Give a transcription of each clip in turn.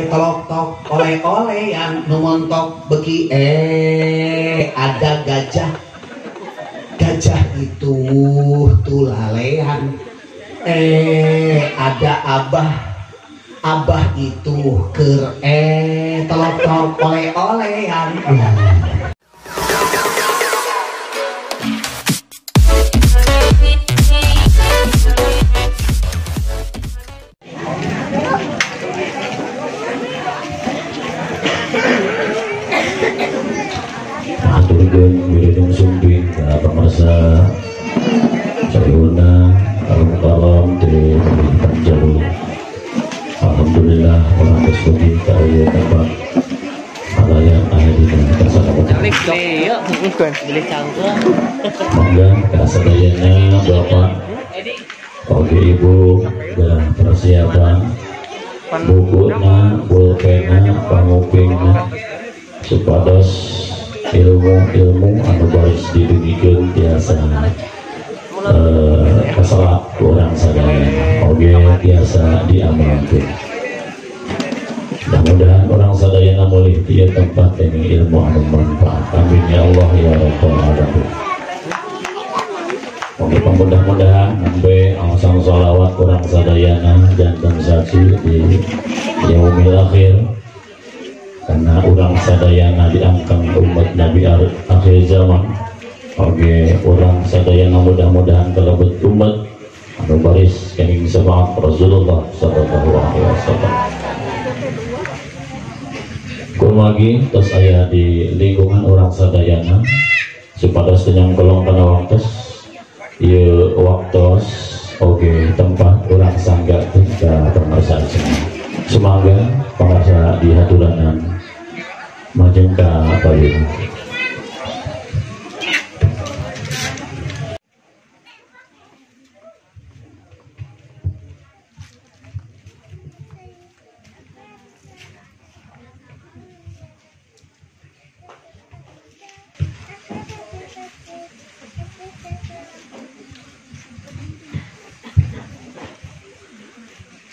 Tolok tok oleh-olehan nu montok beki ada gajah. Gajah itu tulalean. Ada abah. Abah itu keur tolok tok oleh-olehan. Wilujeng sumping ka pamarsa sayuna kalem-kalem di Panjalu. Alhamdulillah orang geus leuwih ka ieu tempat alayan aya dina kasadayana. Mangga kasadayana Bapak oge Ibu dalam persiapan bukuna, pulpena, pangupingna supados ilmu-ilmu anu baris didugikeun tiasa kasalap ku urang sadaya oge tiasa diamalkeun. Mudah-mudahan urang sadayana mulih ti ieu tempat ini ilmu anu manfaat. Amin ya Allah ya rabbal alamin. Oge mudah-mudahan nembe angsang sholawat urang sadayana janten saksi di yaumil akhir. Karena urang sadayana diangkang umat Nabi akhir zaman. Oke, urang sadayana mudah-mudahan kalebet umat anu baris kening syafaat Rasulullah sallallahu alaihi wasallam. Kumagi tos aya di lingkungan urang sadayana supados teu nyangkolong kana waktos ieu waktos oge tempat urang sanggakeun ka pamarsa. Sumangga pamarsa di haturanan majeng ka payun.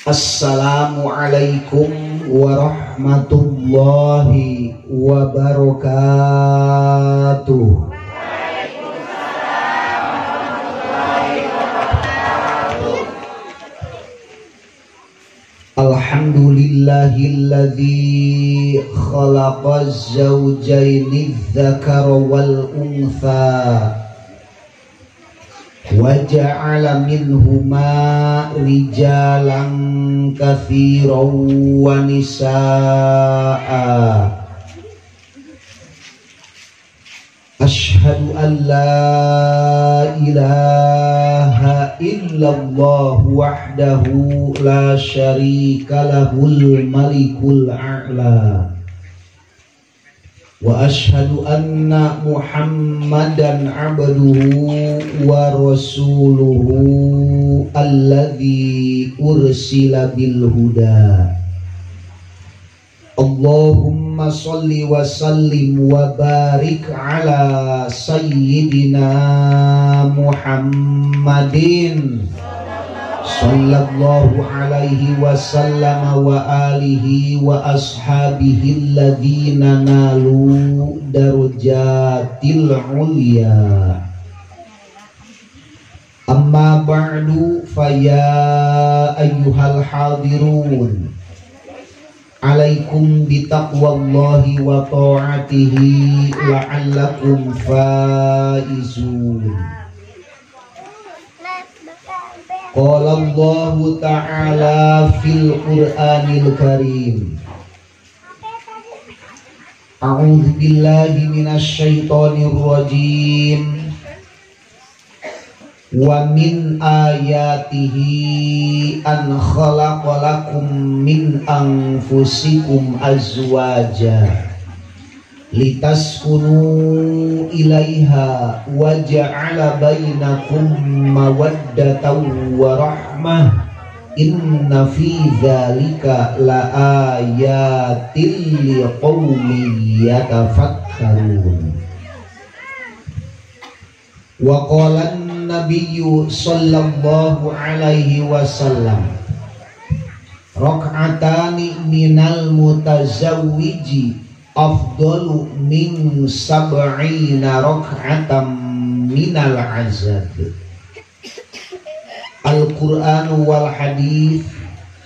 Assalamualaikum warahmatullahi wabarakatuh. Waalaikumsalam warahmatullahi wabarakatuh. Alhamdulillahilladzi khalaqaz zawjaini dzakara wal untha wa ja'ala minhuma rijalan katsiran wa nisaa. Asyhadu an la ilaha illallah wahdahu la syarika lahul malikul a'la. Wa asyhadu anna Muhammadan abduhu wa rasuluhu alladzi ursila bil huda. Allahumma salli wa sallim wa barik ala sayyidina Muhammadin sallallahu alaihi wasallam wa alihi wa ashabihi alladhina nalu darajatil ulya. Amma ba'du, fa ya ayyuhal hadirun, alaikum bitaqwallahi wa ta'atihi la'allakum faizun. Qala Allahu ta'ala fil Qur'anil Karim. A'udzu billahi minasy syaithanir rajim. Wa min ayatihi an khalaqalakum min anfusikum azwaja litaskunu ilaiha wa ja'ala bainakum mawaddatan wa rahmah. Inna fi dzalika laayatil liqaumin yatafakkarun. Wa qala an-nabiyyu sallallahu alaihi wasallam, Rakaatani minal mutazawwiji afdalu min sab'ina rak'atan minal azab. Al-Qur'an wal hadith.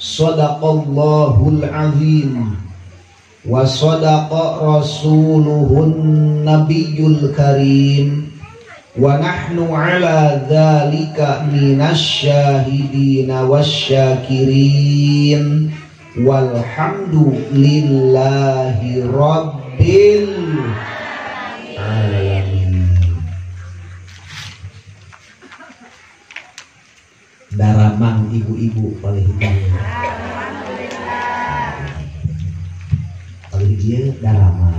Sadaqallahul azim wa sadaqa rasuluhun nabiyul karim wa nahnu ala dhalika minasyahidina wasyakirin walhamdulillahi rabbil alamin. Daramang ibu-ibu paling hitam. Paling dia daramang.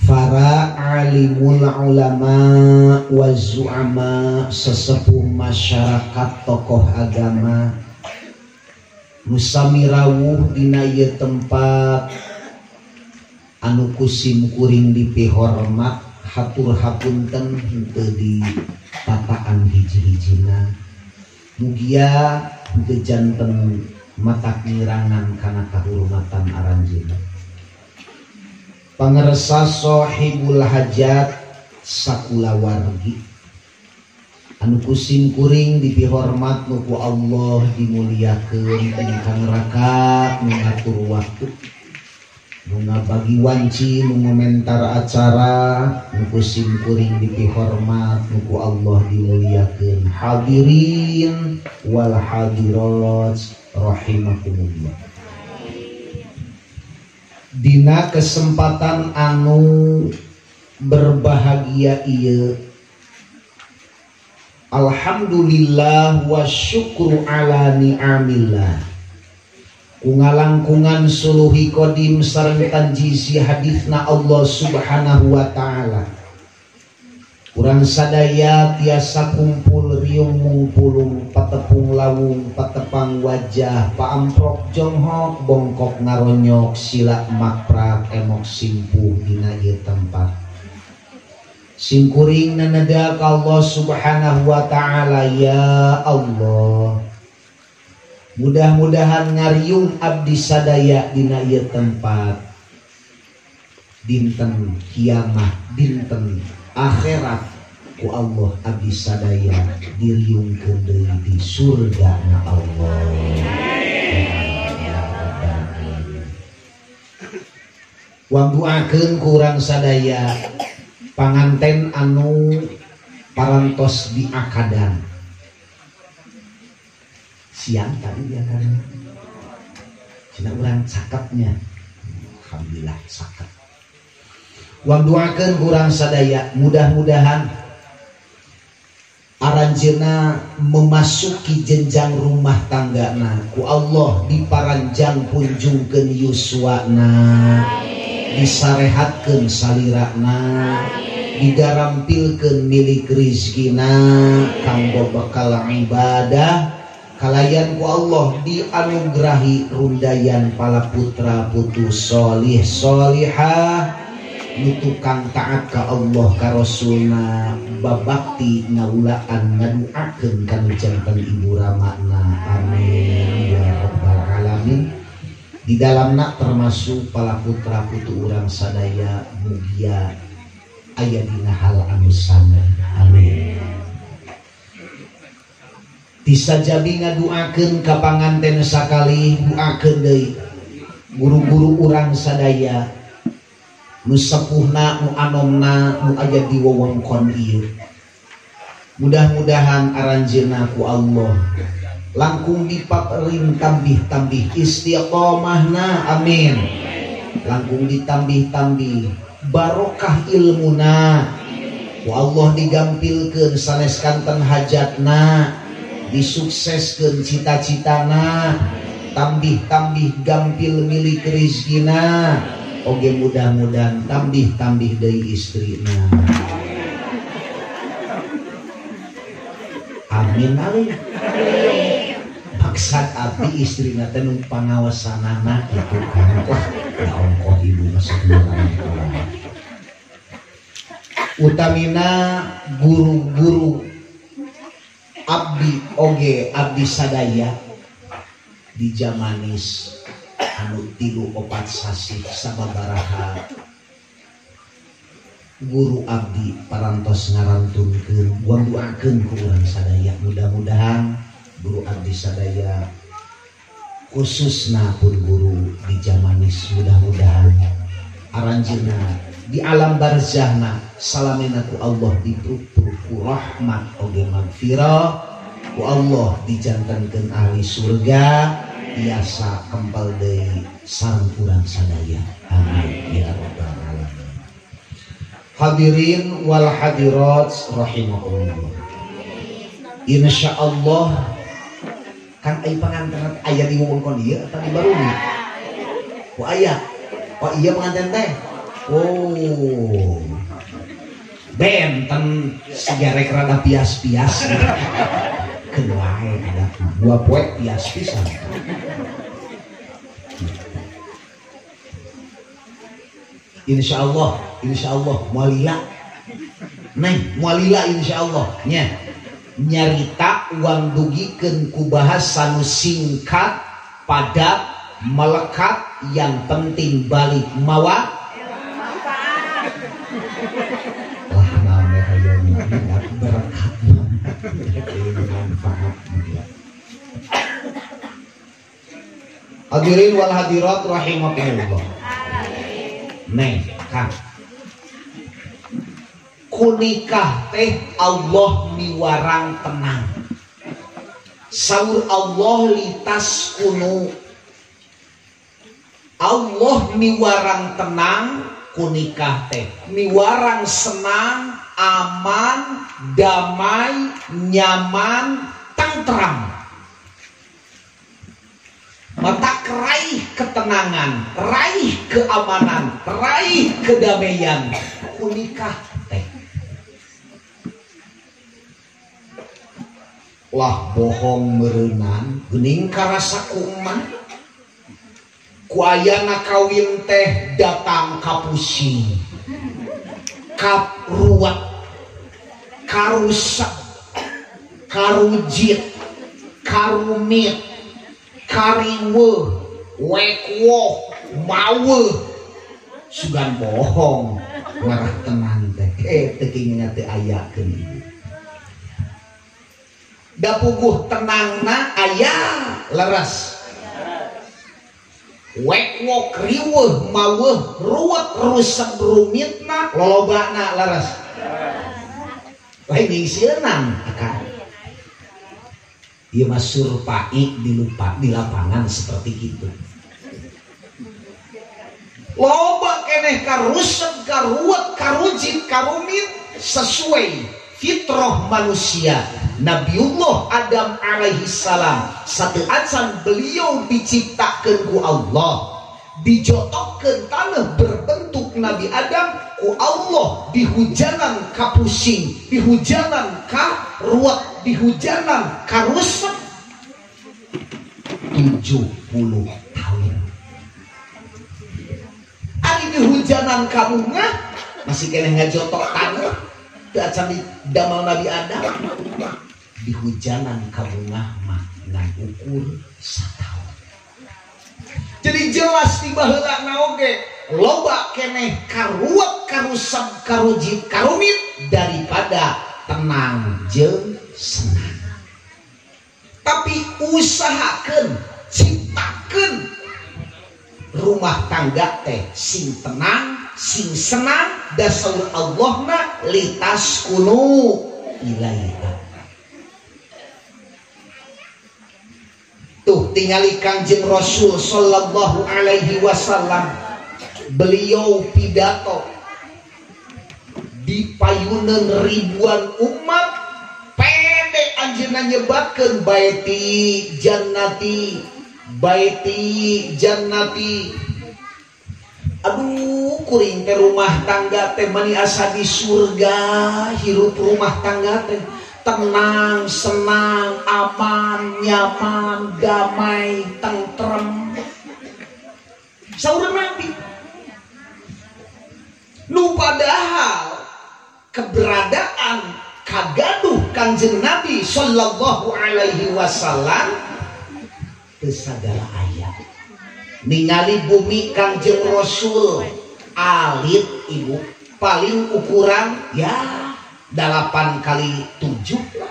Para alimul ulama wa zu'ama, sesepuh masyarakat, tokoh agama, nusami rawuh dina ieu tempat anu kusim kuring dipihormat, hatur hapunten henteu di tataan hiji-hijina, mugia henteu janten matak ngirangan kana kahurmatan aranjeunna. Pangersa sohibul hajat sakulawargi anu kusim kuring dipihormat nu ku Allah dimuliakeun ingkang rakat nu ngatur waktu, nu ngabagi wanci, nu ngomentar acara, nu kusim kuring dipihormat nu ku Allah dimuliakeun. Hadirin wal hadirat rahimakumullah. Dina kesempatan anu berbahagia ieu, alhamdulillah wa syukru ala ni'amillah. Kungalangkungan suluhi kodim sareng tanjisi hadisna Allah subhanahu wa ta'ala. Urang sadaya tiasa kumpul riung mungpulung, patepung lawung, patepang wajah, paamprok jonghok, bongkok ngaronyok, sila makprak, emok simpuh dina ieu tempat. Simkuring nanada ka Allah subhanahu wa ta'ala, ya Allah, mudah-mudahan ngariung abdi sadaya dina ieu tempat dinten kiamah, dinten akhirat ku Allah abdi sadaya diriungkeun deui di surga na Allah. Wang duakeun ku urang sadaya panganten anu parantos diakadan siang tadi ya kan, cina urang cakepnya, alhamdulillah cakep. Wang duakeun urang sadaya mudah-mudahan aranjeuna memasuki jenjang rumah tanggana ku Allah diparanjang punjungkeun yuswana, disarehatkeun salirana, didarampilkeun milik rizkina kanggo bekal ibadah. Kalayan ku Allah dianugerahi rundayan pala putra putu solih solihah, nu tukang taat ka Allah ka Rasulna, babakti ngawulaan ngaduakeun kanu janten ibu ramana. Amin ya rabbal alamin. Di dalamna termasuk pala putra putu urang sadaya mugia aya dina hal anu sama. Amin. Tisajabi ngaduakeun ka panganten sakali, duakeun deui guru-guru urang sadaya nu sepuhna, nu anomna, nu aya di wewengkon ieu. Mudah-mudahan aranjeunna ku Allah langkung dipaperin tambih-tambih istiqomahna, amin. Langkung ditambih-tambih barokah ilmuna ku Allah digampilkeun sanes kanten hajatna, disukseskeun cita-citana, tambih-tambih gampil milik rizkina, oge mudah-mudahan tambih-tambih deui istrina. Amin amin. Maksad abdi istrina teh nu pangawasanana kitu kan. Wah, ya ongkoh ibu masa dua. Utamina guru-guru abdi oge abdi sadaya di Jamanis anu 3 4 sasih sababaraha guru abdi parantos ngarantunkeun wanduakeun ku urang sadaya. Mudah-mudahan guru abdi sadaya khususna pun guru di Jamanis mudah-mudahan aranjeunna di alam barzahna salamena ku Allah dipupur ku rahmat oge magfirah ku Allah dijantankeun ahli surga biasa kempal deui sareng urang sadaya. Amin ya rabbal alamin. Hadirin wal hadirat rahimakumullah. Insyaallah kan ai panganten aya di wewengkon ieu atau di Baruni? Oh aya. Oh iya pengantin teh. Oh, benten sigarek rada pias-pias. Keluar ada dua poe pias pisan. Insyaallah, insyaallah mualila. Neng, mualila insyaallah nya. Nyarita uang dugikeun ku bahasa nu singkat, padat, melekat, yang penting balik mawa. Lah naon hayang berkat manfaat. Hadirin wal hadirat rahimakumullah. Neng, Kang. Kunikah teh Allah miwarang tenang. Saur Allah litas kunu. Allah miwarang tenang kunikah teh. Miwarang senang, aman, damai, nyaman, tentram. Mata raih ketenangan, raih keamanan, raih kedamaian kunikah teh. Lah bohong meureunan geuning karasa ku emak. Ku ayana kawin teh datang ka pusing, ka ruwet, karusak, karujit, karumit, kariweuh, wekwoh, maweuh. Sugan bohong ngarah tenang teh. Teu kingina teu ayakeun ieu. Da puguh tenangna aya leres. Wekwok riweuh maweuh ruwet rusak rumitna lolobana leres. Lain nyingsieunan akan. Ieu mah surpai dilupa di lapangan seperti itu. Loba keneh karusep karuwet karujit karumit sesuai fitrah manusia. Nabiullah Adam alaihi salam satu acan beliau diciptakan ku Allah, dijotokkeun tanah berbentuk Nabi Adam ku Allah, dihujanan kapusing, dihujanan karuwet, dihujanan karusep 70 tahun. Ari dihujanan kabunga masih keneh ngajotok tanah teu acan didamel Nabi Adam. Dihujanan kabungah mah ngan ukur sataun. Jadi jelas di baheulana oge loba keneh karuwet karusep karujit karumit daripada tenang jeung senang. Tapi usahakeun ciptakeun rumah tangga teh sing tenang sing senang dasar Allahna litas kunu ilaiha. Tuh tingali Kangjeng Rasul sallallahu alaihi wasallam, beliau pidato di payunan ribuan umat, pede anjeunna nyebatkeun baiti jannati, baiti jannati. Aduh kuring teh rumah tangga teh mani asa di surga, hirup rumah tangga teh tenang, senang, aman, nyaman, damai, tentrem. Saur Nabi. Nu padahal Keberadaan kagaduh Kanjeng Nabi sallallahu alaihi wasallam teu sagala aya. Ningali bumi Kanjeng Rasul alit ibu, paling ukuran ya 8 kali 7 lah.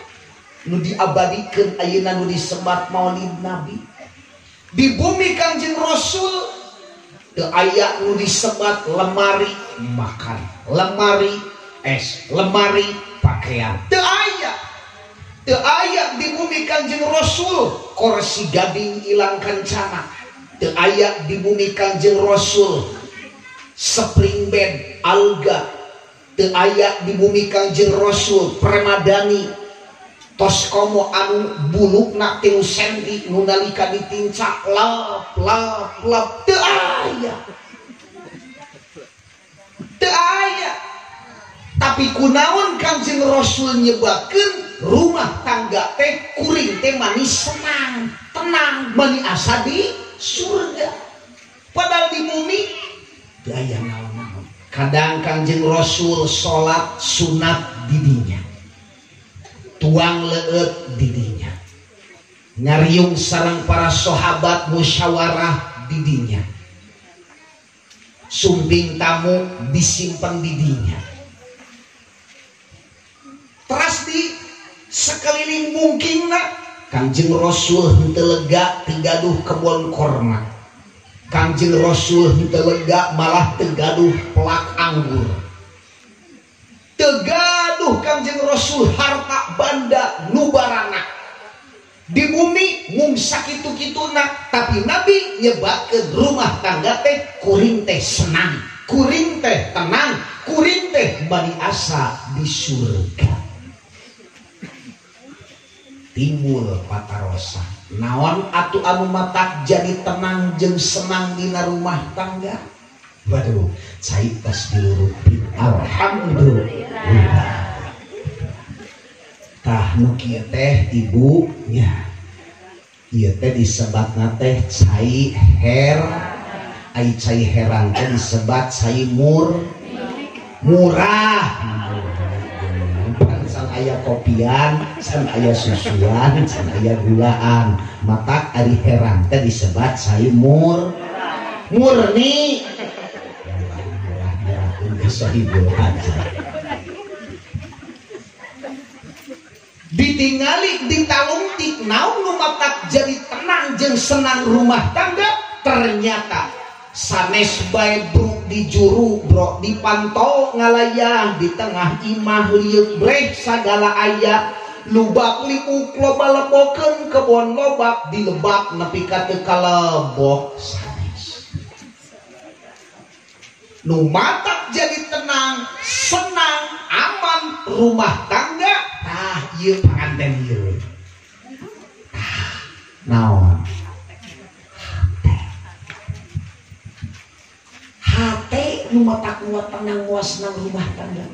Nu diabadikeun ayeuna nu disebat Maulid Nabi. Di bumi Kanjeng Rasul teu aya nu disebat lemari makan, lemari es, lemari pakaian. Teu aya. Teu aya di bumi Kanjeng Rasul kursi gading ilang kancana. Teu aya di bumi Kanjeng Rasul spring bed alga. Teu aya di bumi Kanjeng Rasul permadani tos komo anu bulukna 3 senti nu nalika ditincak lap lap lap. Teu aya. Teu aya. Tapi kunaon Kanjeng Rasul nyebakeun rumah tangga teh kuring teh manis senang, tenang, mani asa di surga. Padahal di bumi teu aya naon-naon. Kadang Kanjeng Rasul salat sunat didinya, tuang leueut didinya, ngariung sareng para sahabat musyawarah didinya, sumping tamu disimpen didinya. Teras di sekeliling mungkinna Kanjeng Rasul henteu lega teu gaduh kebon korma. Kanjeng Rasul henteu lega malah teu gaduh pelak anggur. Teu gaduh Kanjeng Rasul harta banda nubarana. Di bumi mung sakitu-kituna, tapi Nabi nyebatkeun rumah tangga teh kuring teh senang, kuring teh tenang, kuring teh bani asa di surga. Timbul patarosan. Naon atuh anu matak jadi tenang jeung senang dina rumah tangga? Waduh, cai tos dilurupi. Alhamdulillah. Tah nu kieu teh ibu nya. Ieu teh disebatna teh cai her. Ai cai herang teh disebat cai murah. San aya kopian, san aya susuan, san aya gulaan. Matak ari herang teh disebat cai murni. Murah-murah ke sahibul hajat. Ditingali ditalungtik naon nu matak jadi tenang jeung senang rumah tangga, ternyata sanes bae bruk di juru brok dipantau ngalayang di tengah imah lieuk breh sagala aya lubak liuk loba lebokeun kebon lobak dilebak nepi ka teu kalebok sanes. Nu matak jadi tenang senang aman rumah tangga tah ieu panganten ieu. Tah naon? Hate nu matak nu tenang senang rumah tangga.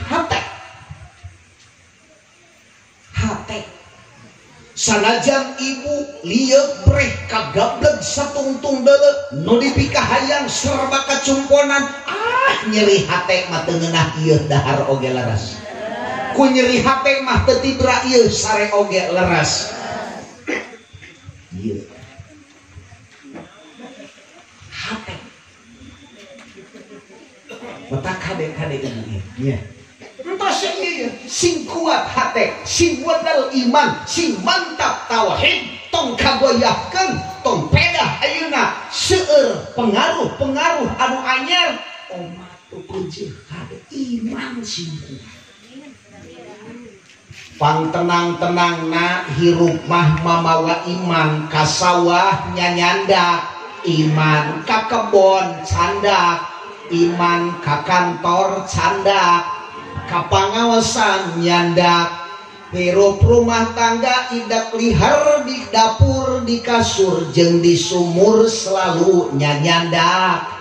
Hate. Hate. Sanajan ibu lieuk breh kagableg satungtung deuleu nu dipikahayang serba kacumponan, ah nyeri hate mah teu ngeunah ieu dahar oge leres. Ku nyeri hate mah teu tibra ieu sare oge leres. Ieu. Hate. Matak kade-kade ibu nya. Entos ieu sing kuat hate, sing modal iman, sing mantap tauhid, tong kagoyahkeun, tong pedah ayeuna seueur pengaruh-pengaruh anu anyar omat tuh hate iman sing kuat. Pang tenang-tenangna hirup mah mamawa iman, ka sawah nyanyandak, iman ka kebon candak, iman ka kantor candak, ka pangawasan nyandak, hirup rumah tangga idak lihar di dapur di kasur jeung di sumur selalu nyanyandak.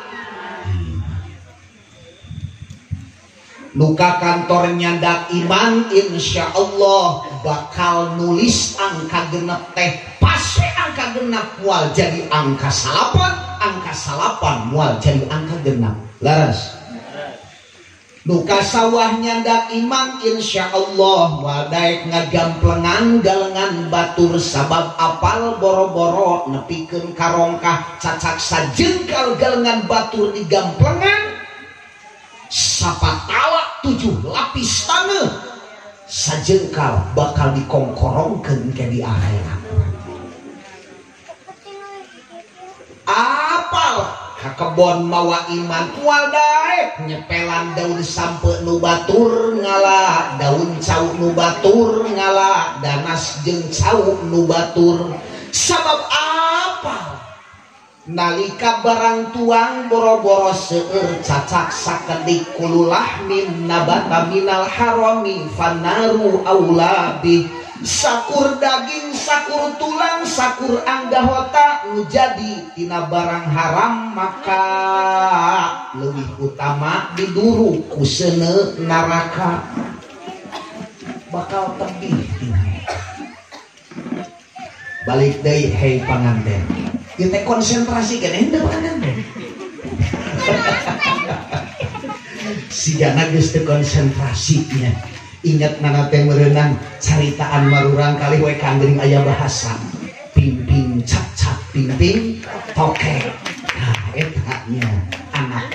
Luka kantor nyandak iman, insya Allah bakal nulis angka genep teh pasti angka genap mual jadi angka salapan, angka salapan mual jadi angka genap. Laras. Nu ka sawah nyandak iman insyaallah moal daek ngagamplengan galengan batur sabab apal boro-boro nepikeun karongkah cacak sajengkal galengan batur digamplengan sapatala 7 lapis taneuh sajengkal bakal dikongkorongkeun ke di akhirat. Apal ka kebon mawa iman moal daek nyepelan daun sampe nu batur ngala daun cau nu batur ngala danas jeung cau nu batur sabab apal nalika barang tuang boro-boro seueur cacak sakedik kululah min nabata minal harami fanaru aulabi sakur daging sakur tulang sakur anggahota nu jadi tina barang haram maka leuwih utama diduru ku seuneu neraka bakal tebih tina. Balik deui hei panganten ieu teh konsentrasi keneh henteu panganten sigana geus teu konsentrasinya. Ingat nana teh merenang caritaan marurang kali we kangering aya bahasa ping-ping cap-cap ping-ping tokek. Nah eta nya anak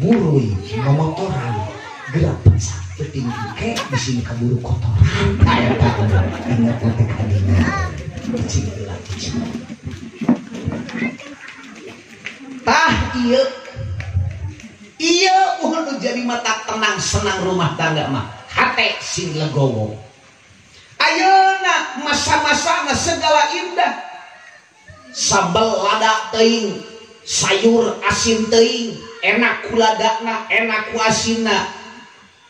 buruy momotoran gerak pecah teuting ke bisi kaburu kotoran. Nah eta ingat teh kadinya cicing heula cicing. Tah ieu ieu nu jadi mata tenang senang rumah tangga mah hate sing legowo. Ayeuna masa-masana segala indah sambal lada teuing sayur asin teuing enak ku ladana enak ku asinna.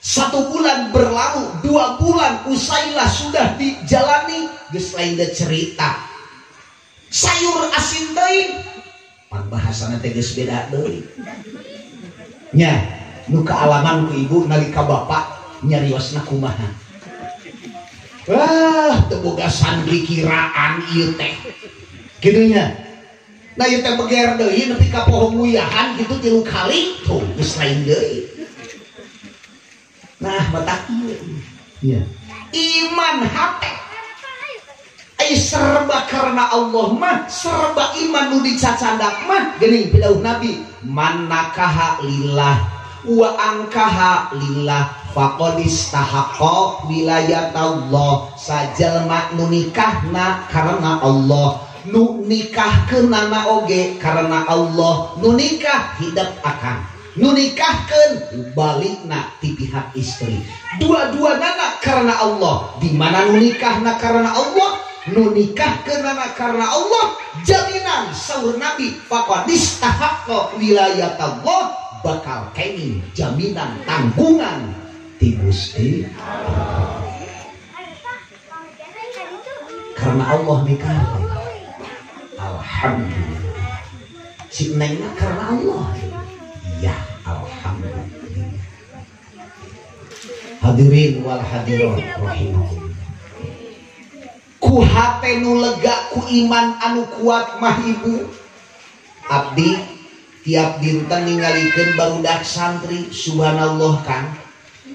1 bulan berlalu 2 bulan usailah sudah dijalani geus lain deui cerita sayur asin teuing pan bahasana teh geus beda deui nya nu kaalaman ku ibu nalika bapak nyariosna kumaha. Wah teu boga sandri kiraan ieu teh kitu nya. Nah ieu teh beger deui nepi ka poho nguyahan kitu 3 kali tuh geus lain deui. Nah matak ieu nya iman hate ai serba karena Allah mah serba iman nu dicacandak mah geuning pidauh Nabi man nakaha lillah wa angkaha lillah faqad istahaqqa wilayatallah. Sajalma nu nikahna karena Allah nu nikahkeunana oge karena Allah nu nikah hidep akang nu nikahkeun balikna ti pihak istri dua-duanana karena Allah. Di mana nu nikahna karena Allah nu nikahkeunana karena Allah jaminan saur Nabi faqad istahaqqa wilayatallah bakal kenging jaminan tanggungan ti Gusti karena Allah nikah. Alhamdulillah si nengna karena Allah ya alhamdulillah. Hadirin wal hadirat rahimakumullah ku hate nu lega ku iman anu kuat mah ibu abdi tiap dinten ningalikeun barudak santri subhanallah kan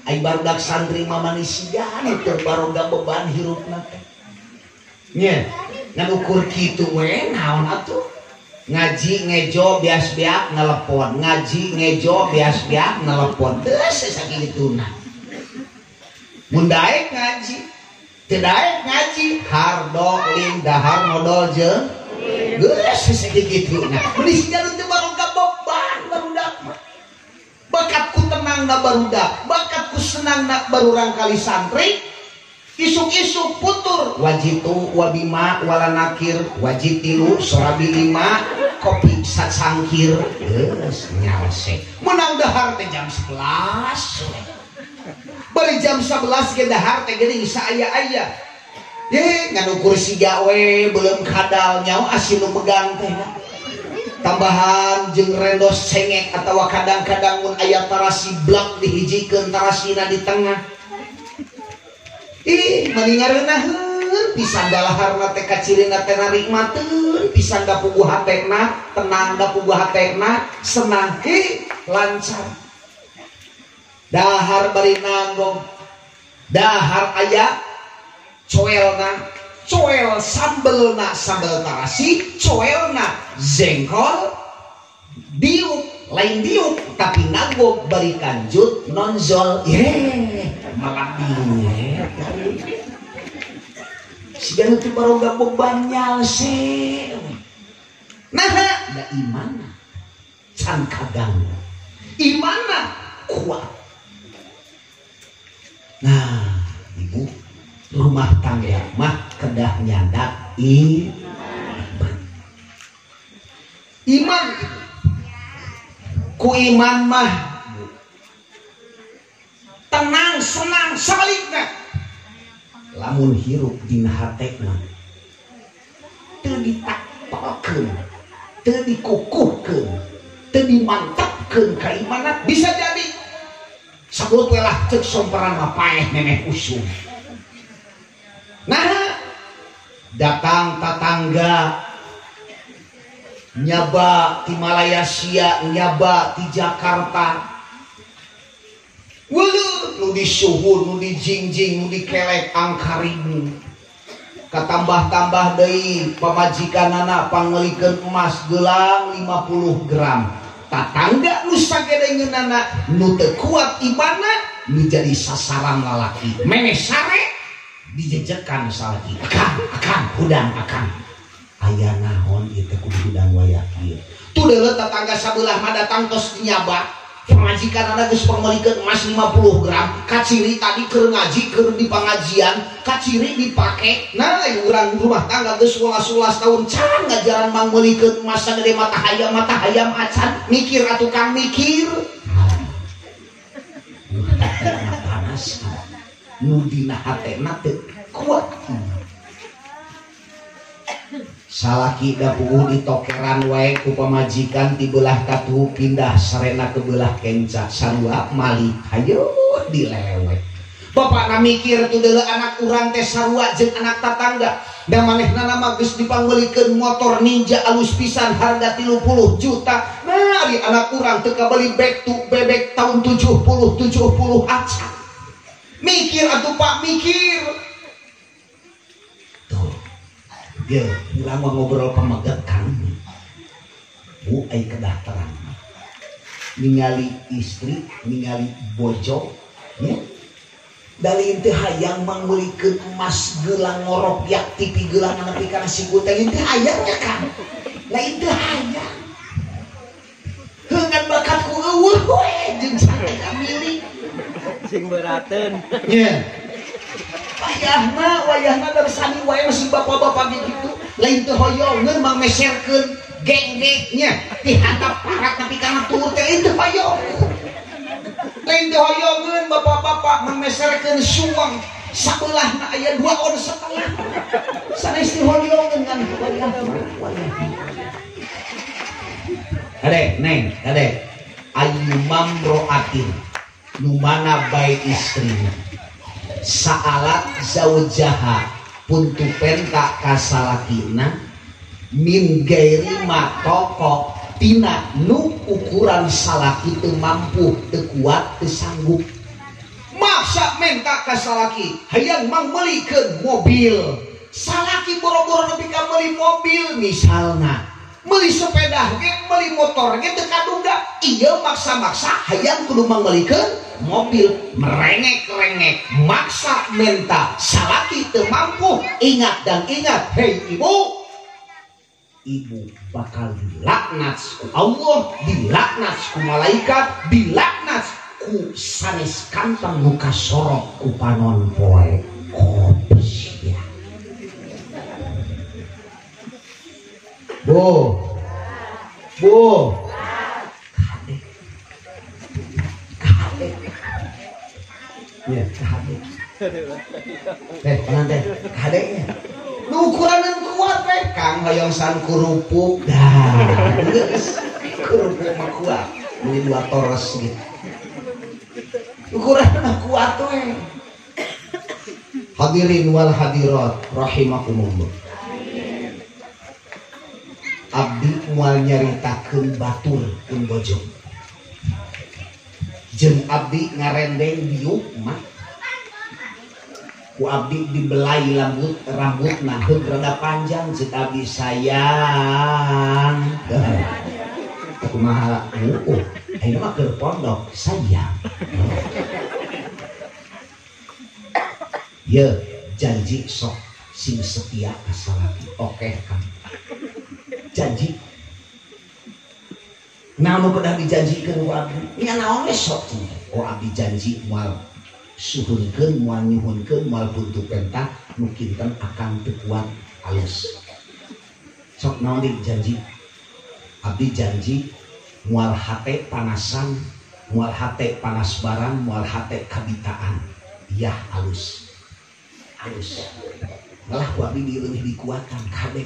ai barudak santri mah manisian teu baroga beban hirupna teh nya ngan ukur kitu we naon atuh ngaji ngejo bias-biak nelepon ngaji ngejo bias-biak nelepon geus sakituna mun daek ngaji teu daek ngaji hardo lin dahar modol jeung geus sakituna meuni siga teu baroga beban barudak mah bakatku tenang na barudak bakatku senang na barurang kali santri isuk-isuk putur wajitu wabima wala nakir wajib 3 sorabi 5 kopi sacangkir geus nyalse menang dahar teh jam 11 bari jam 11 ge dahar teh geuning saaya-aya ye ngan ukur siga we belum kadal nyawa asin nu megang teh tambahan jeung rendos cengek atawa kadang-kadang mun aya tarasi blak dihijikeun tarasina di tengah. Ih mending ngareunahkeun pisan dalaharna teh kacirina teh narikmateun pisan da puguh hatena tenang da puguh hatena senang hi lancar. Dahar bari nanggong, dahar aya coelna, coel sambelna sambel tarasi, coelna jengkol, diuk lain diuk tapi nanggong bari kanjut nonzol, ye malah diuk. Siga nu teu baroga beban nyalse. Nah, da imana can kaganggu, imana kuat. Nah, ibu rumah tangga mah kedah nyandak iman. Iman ku iman mah tenang senang salikna. Lamun hirup dina hatena teu ditakpalkeun, teu dikukuhkeun, teu dimantapkeun kaimanan, bisa jadi sebut lah cek somparan mah paeh memeh usum. Nah, datang tetangga nyaba ti Malaysia, nyaba ti Jakarta. Weuh, nu disuhun, nu dijingjing, nu dikelek angkaribu. Katambah-tambah deui pamajikanana pangeulikeun emas gelang 50 gram. Tatangga nu sagedengeunana nu teu kuat imana nu jadi sasaran lalaki. Memeh sare dijejekan salaki. Akang, akang, hudang akang. Aya naon ieu teh kudu hudang wayah kieu. Tuh deuleu tatangga sabelah mah datang tos nyaba. Pamajikanana geus pangeulikeun emas 50 gram, kaciri tadi keur ngaji, keur di pangajian, kaciri dipake. Nah, urang rumah tangga geus 11 tahun can ngajaran mangmeulikeun emas sagede mata hayam acan, mikir atuh kang mikir. Panas. Nu dina hatena teu kuat. Salaki da puguh ditokeran wae ku pamajikan ti belah katuhu pindah sarena ke belah kenca sarua malik hayo dilewek. Bapakna mikir tuh deuleu anak urang teh sarua jeung anak tatangga da manehna mah geus dipangmeulikeun motor Ninja alus pisan harga 30 juta. Nah, ari anak urang teu kabeli bek tu bebek tahun 70 acan. Mikir atuh Pak mikir. Dia urang mah ngobrol pameget kang. Bu ai kedah terang. Ningali istri, ningali bojo, nya. Dalin teh hayang mangmeulikeun emas gelang ngorok yak TV gelang nepi kana siku teh teh hayang nya kang. Lain teh hayang. Heungan bakat ku eueuh we jeung sateka milik. Sing berateun. Nya. Wayahna darsani wae masih bapak-bapak gitu. Lain teu hoyongeun mangmeserkeun geng-geng nya ti handap parat nepi kana tuur teh lain teu hoyong. Lain teu hoyongeun bapak-bapak mangmeserkeun suweng sabelahna aya 2,5 ons. Sanes teu hoyongeun ngan wayahna. Kade, neng, kade. Ayu mamroatin nu mana bae istrina. Saalat zaujaha puntu penta kasalakina min gairi ma toko tina nu ukuran salaki teu mampu teu kuat teu sanggup. Maksa menta kasalaki hayang mangmeulikeun mobil. Salaki boro-boro nepi ka meuli mobil misalna, meuli sepeda ge, meuli motor ge teu kaduga. Ieu maksa-maksa hayang kudu mangmeulikeun mobil, merengek-rengek maksa menta salaki teu mampu. Ingat dan ingat, hei ibu, ibu bakal dilaknat ku Allah, dilaknat ku malaikat, dilaknat ku sanes kantong nu kasorok ku panon poe kopi. Bu, bu, kade, kade, ya kade, teh tenang teh, kade nya. Nu ukuranan kuat teh, kang hoyong san kerupuk, dah, geus kerupuk mah kuat, beli 2 toros gitu. Ukuran mah kuat we. Hadirin wal hadirat rahimakumullah. Abdi moal nyaritakeun batur pun bojo. Jeung abdi ngarendeng diuk mah. Ku abdi dibelai rambutna heug rada panjang ceuk abdi sayang. Kumaha heueuh ayeuna mah keur pondok sayang. Ye janji sok sing setia ka salaki. Oke Kang. Janji. Naon nu kedah dijanjikeun ku abdi? Nya naon we sok cenah. Oh abdi janji moal suhunkeun, moal nyuhunkeun, moal buntu pentah nu kinten akang teu kuat alus. Sok naon deui janji? Abdi janji moal hate panasan, moal hate panas barang, moal hate kabitaan. Yah alus. Alus. Malah ku abdi leuwih dikuatkan kabeh.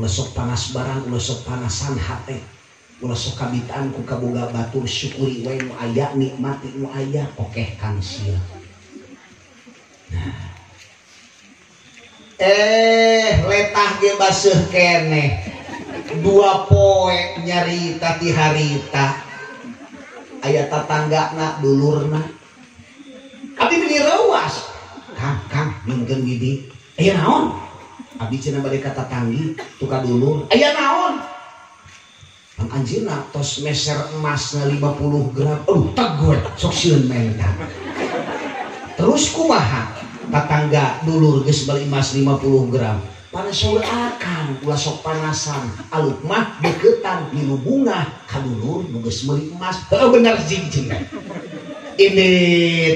Ulah sok panas barang, ulah sok panasan hate. Ulah sok kabitaan ku kaboga batur syukuri we nu aya, nikmati nu aya. Oke Kang sia. Nah. Letah ge baseuh keneh. Dua poe nyarita ti harita. Aya tatanggana dulurna. Abdi meuni reuas. Kang, Kang, nyungkeun gidi. Aya naon? Abdi cenah bade ka tatanggi tu ka dulur. Aya naon? Ang anjeunna tos meser emasna 50 gram. Aduh, tegur sok sieun menta. Terus kumaha? Tatangga dulur geus beli emas 50 gram. Panas saur akang ulah sok panasan. Aluk mah deukeutan milu bungah ka dulur nu geus meuli emas. Heuh bener jing cenah. Ini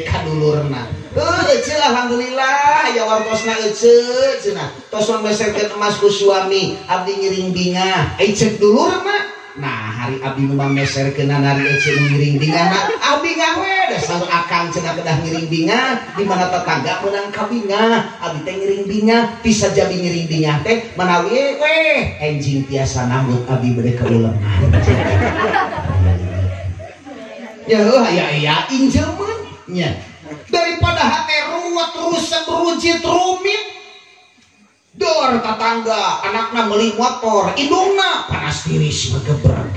ka dulurna. Heuh eceu alhamdulillah aya wartosna eceu cenah. Tos meserkeun emas ku suami, abdi ngiring bingah. Ai ceuk dulurna. Nah, hari abdi nu meserkeun hari eceu ngiring bingahna, abdi bingah we da saur akang cenah kedah ngiring bingah, di mana tetangga meunang kabingah, abdi teh ngiring bingah, bisa jadi ngiring bingah teh manawi we enjing tiasa nambut abdi bade kauleman. Ya heuh aya aya injeman nya. Daripada hate ruwet rusak rujit rumit. Dor tetangga anakna meuli motor, indungna panas tiris ngegebreg.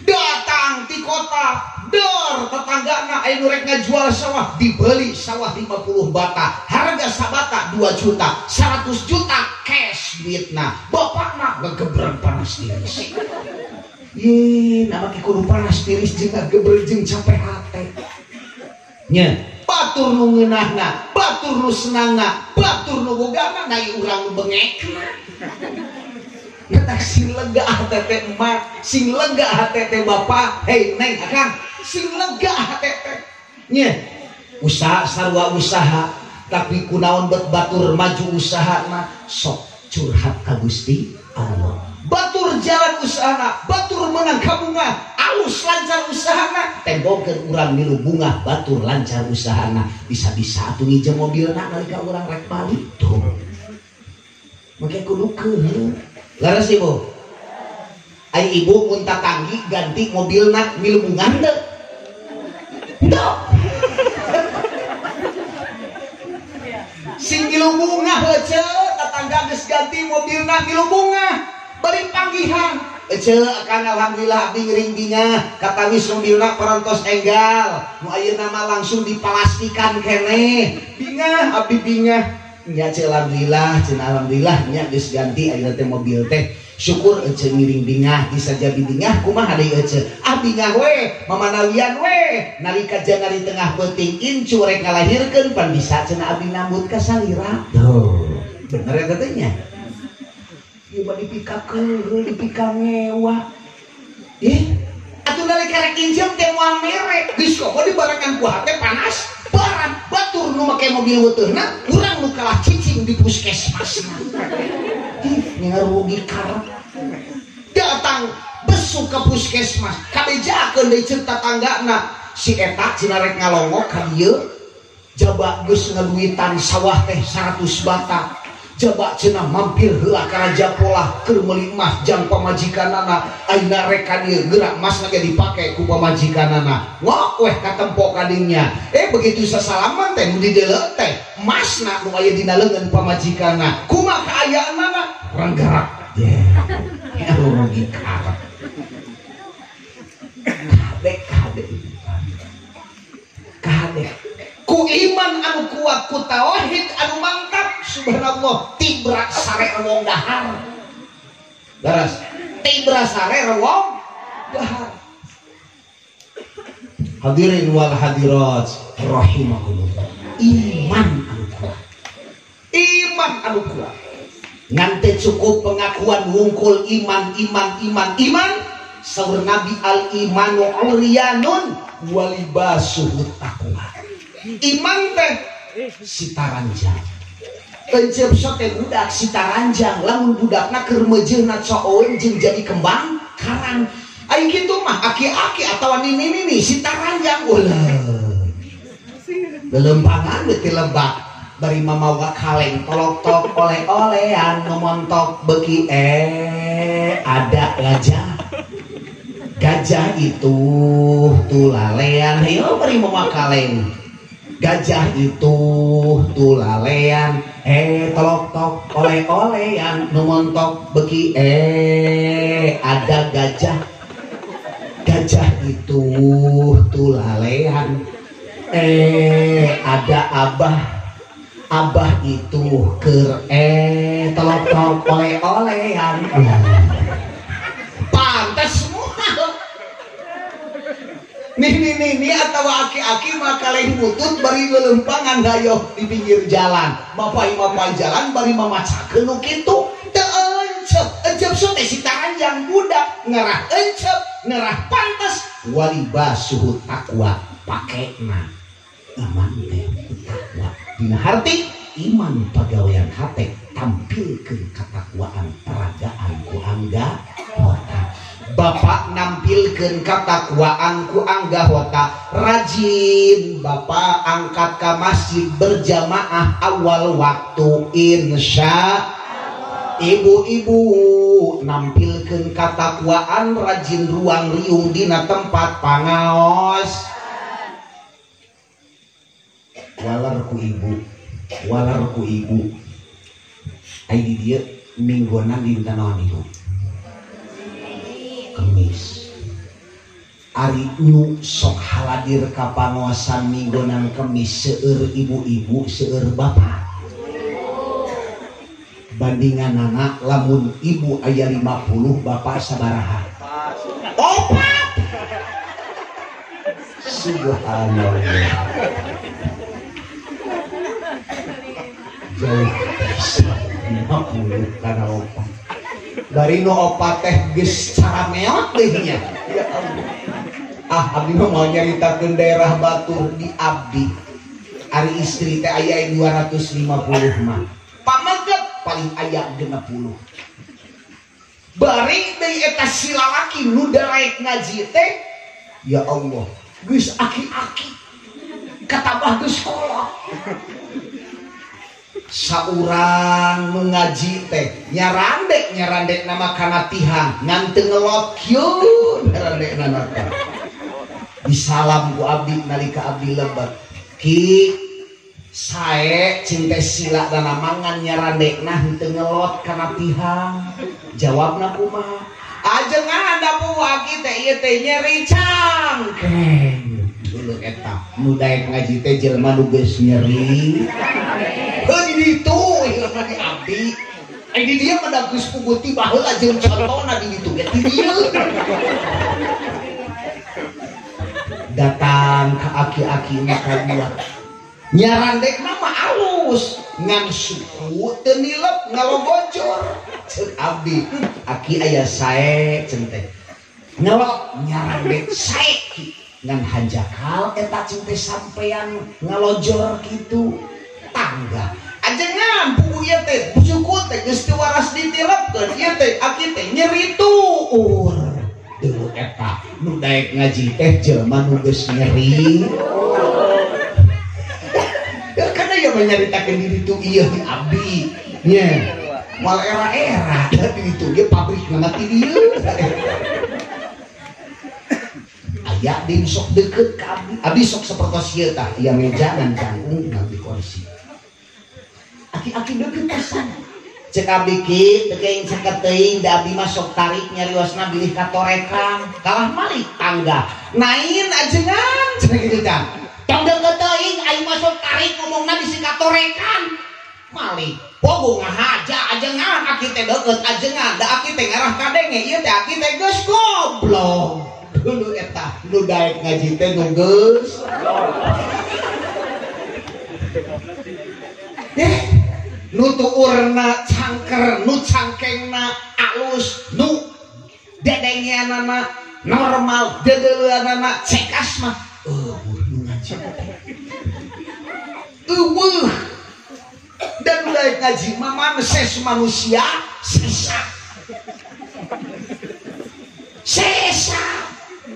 Datang ti kota, dor tetanggana aya nu rek ngajual sawah, dibeli sawah 50 bata, harga sabata 2 juta, 100 juta cash duitna. Bapakna ngegebreg panas tiris. Ye, nama ki kudu panas tiris jeung ngagebreg jeung capek hate. Nya, batur nu ngeunahna, batur nu senangna, batur nu bogana, nai urang nu bengekna. Ngetak sing lega hate teh emak, sing lega hate teh bapak, hei neng akang, sing lega hate teh. Nya, usaha sarua usaha, tapi kunaon bet batur maju usahana, sok curhat ka Gusti Allah. Batur jalan usahana, batur menang kabunga, alus lancar usahana, tembongkeun urang milu bungah batur lancar usahana, bisa-bisa atuh ngijem mobilna nalika urang rek balik tuh. Make kudu keun. Leres ibu? Ai ibu mun tatanggi ganti mobilna milu bungah teu? Henteu. Sing milu bungah heuceu tatangga geus ganti mobilna milu bungah. Bari panggihan eceu akan alhamdulillah abdi ngiring bingah katawis mobilna parantos enggal nu ayeuna mah langsung dipalastikan keneh bingah abdi bingah nya ceu alhamdulillah cenah alhamdulillah nya geus ganti ayeuna teh mobil teh syukur eceu ngiring bingah bisa jadi bingah kumaha deui eceu ah bingah we mamanawian we nalika janari tengah peuting incu rek ngalahirkeun pan bisa cenah abdi nambut ka salira tuh bener eta teh nya. Ieu mah dipikakeun, dipika ngewa. Ih, atuh nalika rek injem teh moal mere. Geus komo dibarengan ku hate panas, barang batur nu make mobil weuteuna, urang nu kalah cicing di puskesmasna. Ih, rugi karep. Datang besuk ke puskesmas, kabejakeun deui ceuk tatanggana. Si eta cenah rek ngalongok ka dieu, jaba geus ngaduitan sawah teh 100 bata. Jaba cenah mampir heula ka Raja Polah keur meuli emas jang pamajikanana ayeuna rek ka dieu geura emasna ge dipake ku pamajikanana ngok weh katempo kadinya begitu sasalaman teh nu dideuleu teh emasna nu aya dina leungeun pamajikanna kumaha kaayaanana renggerak ye rugi karep kabeh kabeh Ku iman anu kuat, ku tauhid anu mantap, subhanallah tibra sare wong dahar. Leres, tibra sare wong dahar. Hadirin wal hadirat rahimakumullah. Iman anu kuat. Iman anu kuat. Ngan teu cukup pengakuan wungkul iman iman iman iman. Saur Nabi al imanu uryanun walibasuhu taqwa. Iman teh sitaranjang. Encep sok teh budak sitaranjang, lamun budakna keur meujeuhna coon jeung jadi kembang karang. Ai kitu mah aki-aki atawa nini-nini sitaranjang ulah. Lelempangan teh lebak bari mamawa kaleng tolok-tok oleh-olean nomontok beuki ada gajah. Gajah itu tulalean, ayo bari mamawa kaleng. Gajah itu tulalean, tolok-tok oleh-olean numontok beki ada gajah. Gajah itu tulalean, ada abah. Abah itu ker tolok-tok oleh-olean. Pantes semua. Nih atau aki-aki makaleng butut bari lelempangan hayoh di pinggir jalan. Mapai-mapai jalan bari mamacakeun nu kitu. Teu encep, encep sok teh sitaranjang budak ngerah encep, ngerah pantes walibasuhu taqwa pakena. Iman teh takwa. Dina harti iman pagawean hate tampilkeun katakwaan peragaan ku angga wata. Bapak nampilkeun katakwaan ku angga wata, rajin bapak angkat ka masjid berjamaah awal waktu insya. Ibu-ibu nampilkeun katakwaan rajin ruang riung dina tempat pangaos. Walar ku ibu, walar ku ibu. Ai di dieu mingguanan dinten naon ibu? Kemis. Ari nu sok haladir ka pangaosan mingguanan kemis seueur ibu-ibu seueur bapak. Bandinganana lamun ibu aya 50 bapak sabaraha? Opat. Subhanallah. Jauh 50 kana opat. Dari nu opat teh geus cara meot deui nya. Ya Allah. Ah abdi mah mau nyaritakeun daerah batur di abdi. Ari istri teh aya 250 mah. Pameget paling aya 60. Bari deui eta si lalaki nu daraek ngaji teh ya Allah, geus aki-aki. Katabah geus kolot. Saurang nu ngaji teh nyarandek nyarandek nama kana tihang ngan teu ngelot kieu nyarandek nama teh. Disalam ku abdi nalika abdi lebet. Ki sae cing teh sila dana mangan nyarandekna henteu ngelot kana tihang. Jawabna kumaha? Ajengan da puwaki teh ieu teh nyeri cangkeng. Dulu eta nu daek ngaji teh jelema nu geus nyeri. Heuh di ditu ieu mah di abdi. Ai di dieu mah da geus puguti baheula jeung contona di ditu ge ti dieu. Datang ka aki-aki maka dua. Nyarandekna mah alus ngan suku teu nilep ngalogojor. Ceuk abdi, aki aya sae ceung teh. Ngelok nyarandek sae ki ngan hanjakal eta ceung teh sampean ngalojor kitu. Tangga ajengan pugu ieu teh suku teh geus teu waras ditilepkeun ieu teh aki teh nyeri tuur. Deuleu eta nu daek ngaji teh jelema nu geus nyeri. Ya kana ieu mah nyaritakeun di ditu ieu di abdi nya. Moal era-era di ditu ge pabrik mah ti dieu. Aya deui sok deukeut ka abdi. Abdi sok sapertos ieu tah, ieu meja ngan canggung di kursi. Aki-aki deukeut pisan. Cek abdi ki teu keuing caket teuing da abdi mah sok tarik nyariosna bilih katorekan. Kalah malik tangga. Nain ajengan cenah kitu tah. Tong deukeut teuing aing masuk tarik ngomongna bisi katorekan. Malik pogo ngahaja ajengan aki teh deukeut ajengan da aki teh ngarah kadenge ieu teh aki teh geus goblok. Dulu eta nu daek ngaji teh nu geus. Nu tuurna cangker, nu cangkengna alus, nu dedengeanana normal, dedeleuanana cekas mah. Eueuh nu ngaji teh. Eueuh. Dan udah ngaji mah ses manusia sesa. Sesa.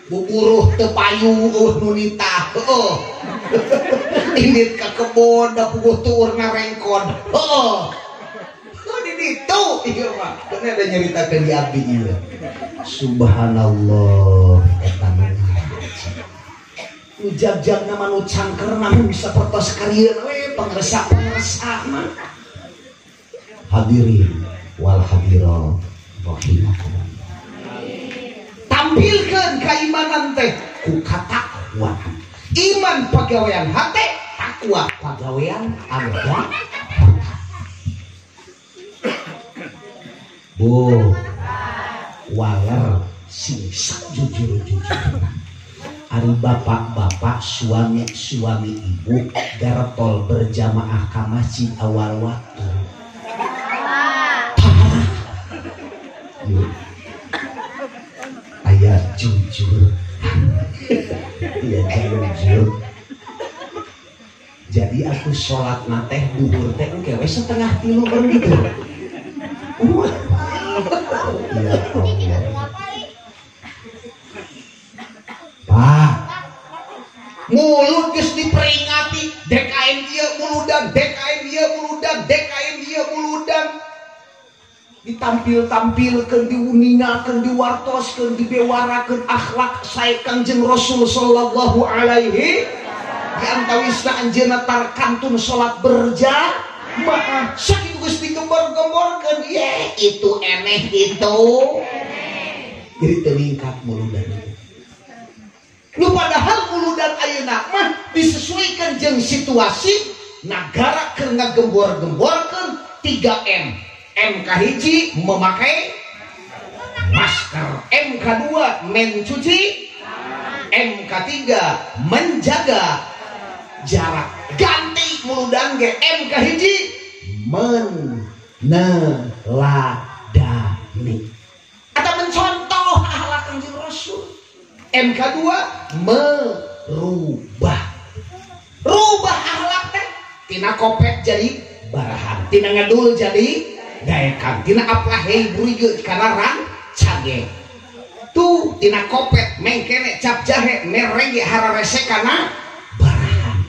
Buburuh teu payu eueuh nu nitah. Heueuh. Indit ka kebon da puguh tuurna rengkon. Heueuh. Heuh di ditu ieu mah. Bener da nyaritakeun di abdi ieu. Subhanallah eta nu ngaji. Nu jag-jagna mah nu cangkerna mah bisa pertos karieun we pangresa-pangresa mah. Hadirin wal hadirat rahimakumullah. Tampilkeun keimanan teh ku katakwaan. Iman pagawean hate, takwa pagawean anu. Bu waler sing sajujur-jujurna. Ari bapak-bapak, suami-suami ibu gartol berjamaah ka masjid awal waktu. Yuk. Ayah jujur. Iya jujur. Jadi aku sholat nateh duhur teh engke we 2:30 baru gitu. Ya Allah. Pak, mulut geus diperingati DKM ieu muludan, DKM ieu muludan, DKM ieu muludan. Ditampil-tampilkeun, diuningakeun, diwartoskeun, dibewarakeun akhlak sae Kangjeng Rasul sallallahu alaihi di antawisna anjeunna tarkantun salat berjamaah. Sakitu geus digembor-gemborkeun, ye itu eneh itu. Jadi teu ningkat muludan itu. Nu padahal muludan ayeuna mah disesuaikan jeung situasi nagara keur ngagembor-gemborkeun 3M. M kahiji memakai masker, M kedua mencuci, M ketiga menjaga jarak. Ganti muludan ge M kahiji meneladani atau mencontoh akhlak Kanjeng Rasul. M kedua merubah, rubah akhlak teh tina kopet jadi barahan, tina ngedul jadi daekan, tina aplahei burige kana rang cage tuh, tina kopet mengkene cap jahe merenge hararese kana barahan,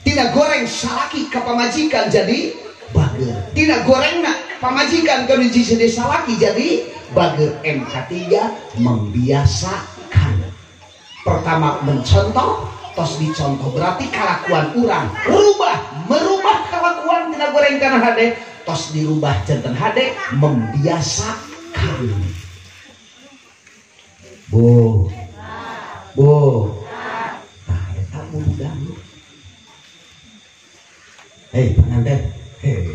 tina goreng salaki ka pamajikan jadi bager, tina gorengna pamajikan ka jadi salaki jadi bager. MK3 membiasakan. Pertama mencontoh, tos dicontoh berarti kalakuan urang rubah, merubah kalakuan tina goreng kana hade, tos dirubah janten hade, membiasakan. Bu, bu, nah eta muludan. Hei pengantin, hei,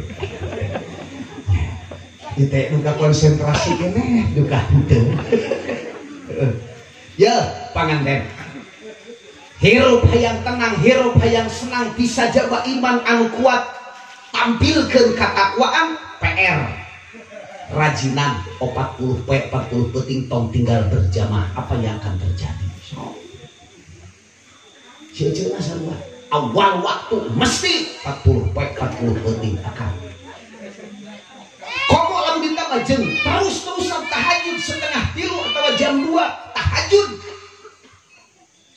kita duka konsentrasi kene, duka henteu. Ya panganten, hirup hayang tenang, hirup hayang senang, bisa jaga iman anu kuat, tampilkeun katakwaan. PR rajinan 40 poe 40 peuting tong tinggal berjamaah, apa yang akan terjadi? So ceuceuna sarua awal waktu mesti 40 poe 40 peuting akan komo lamun ditambah jeung terus-terusan tahajud 2:30 atau jam 2 tahajud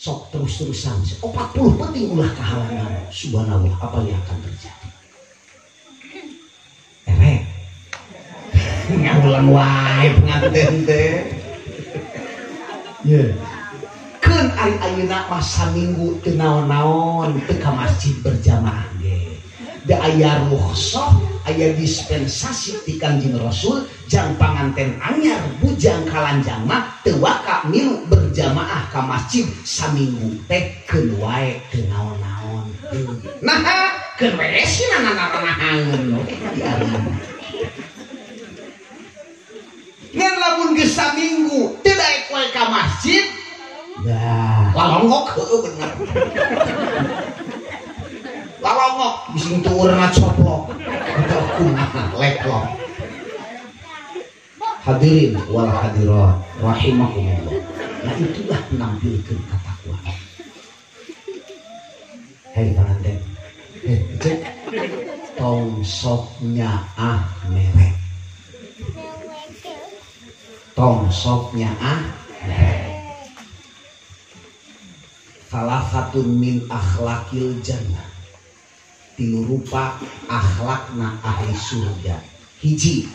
sok terus-terusan 40 peuting ulah kahalangan. Subhanallah, apa yang akan terjadi? Erek ngahulang wae pengantin teh. Ye. Keun ari ayeuna mah saminggu teu naon-naon teu ka masjid berjamaah ge. Da aya rukhsah, aya dispensasi ti Kangjeng Rasul jang panganten anyar bujang kalanjang mah teu waka milu berjamaah ka masjid saminggu teh keun wae teu naon-naon. Nah, keun we sina nanaranahaeun diaring. Ngan lamun geus saminggu teu daek we ka masjid, dah lalongok heueuh bener. Lalongok bising tuurna coplok atau kumaha leklok. Hadirin wal hadirat rahimakumullah. Nah itulah menampilkan ketakwaan. Hei panganten, cek tong sok nyaah merek. Tong sok nyaah merek. Salafatun min akhlakil jannah. Tilu rupa akhlakna ahli surga. Hiji,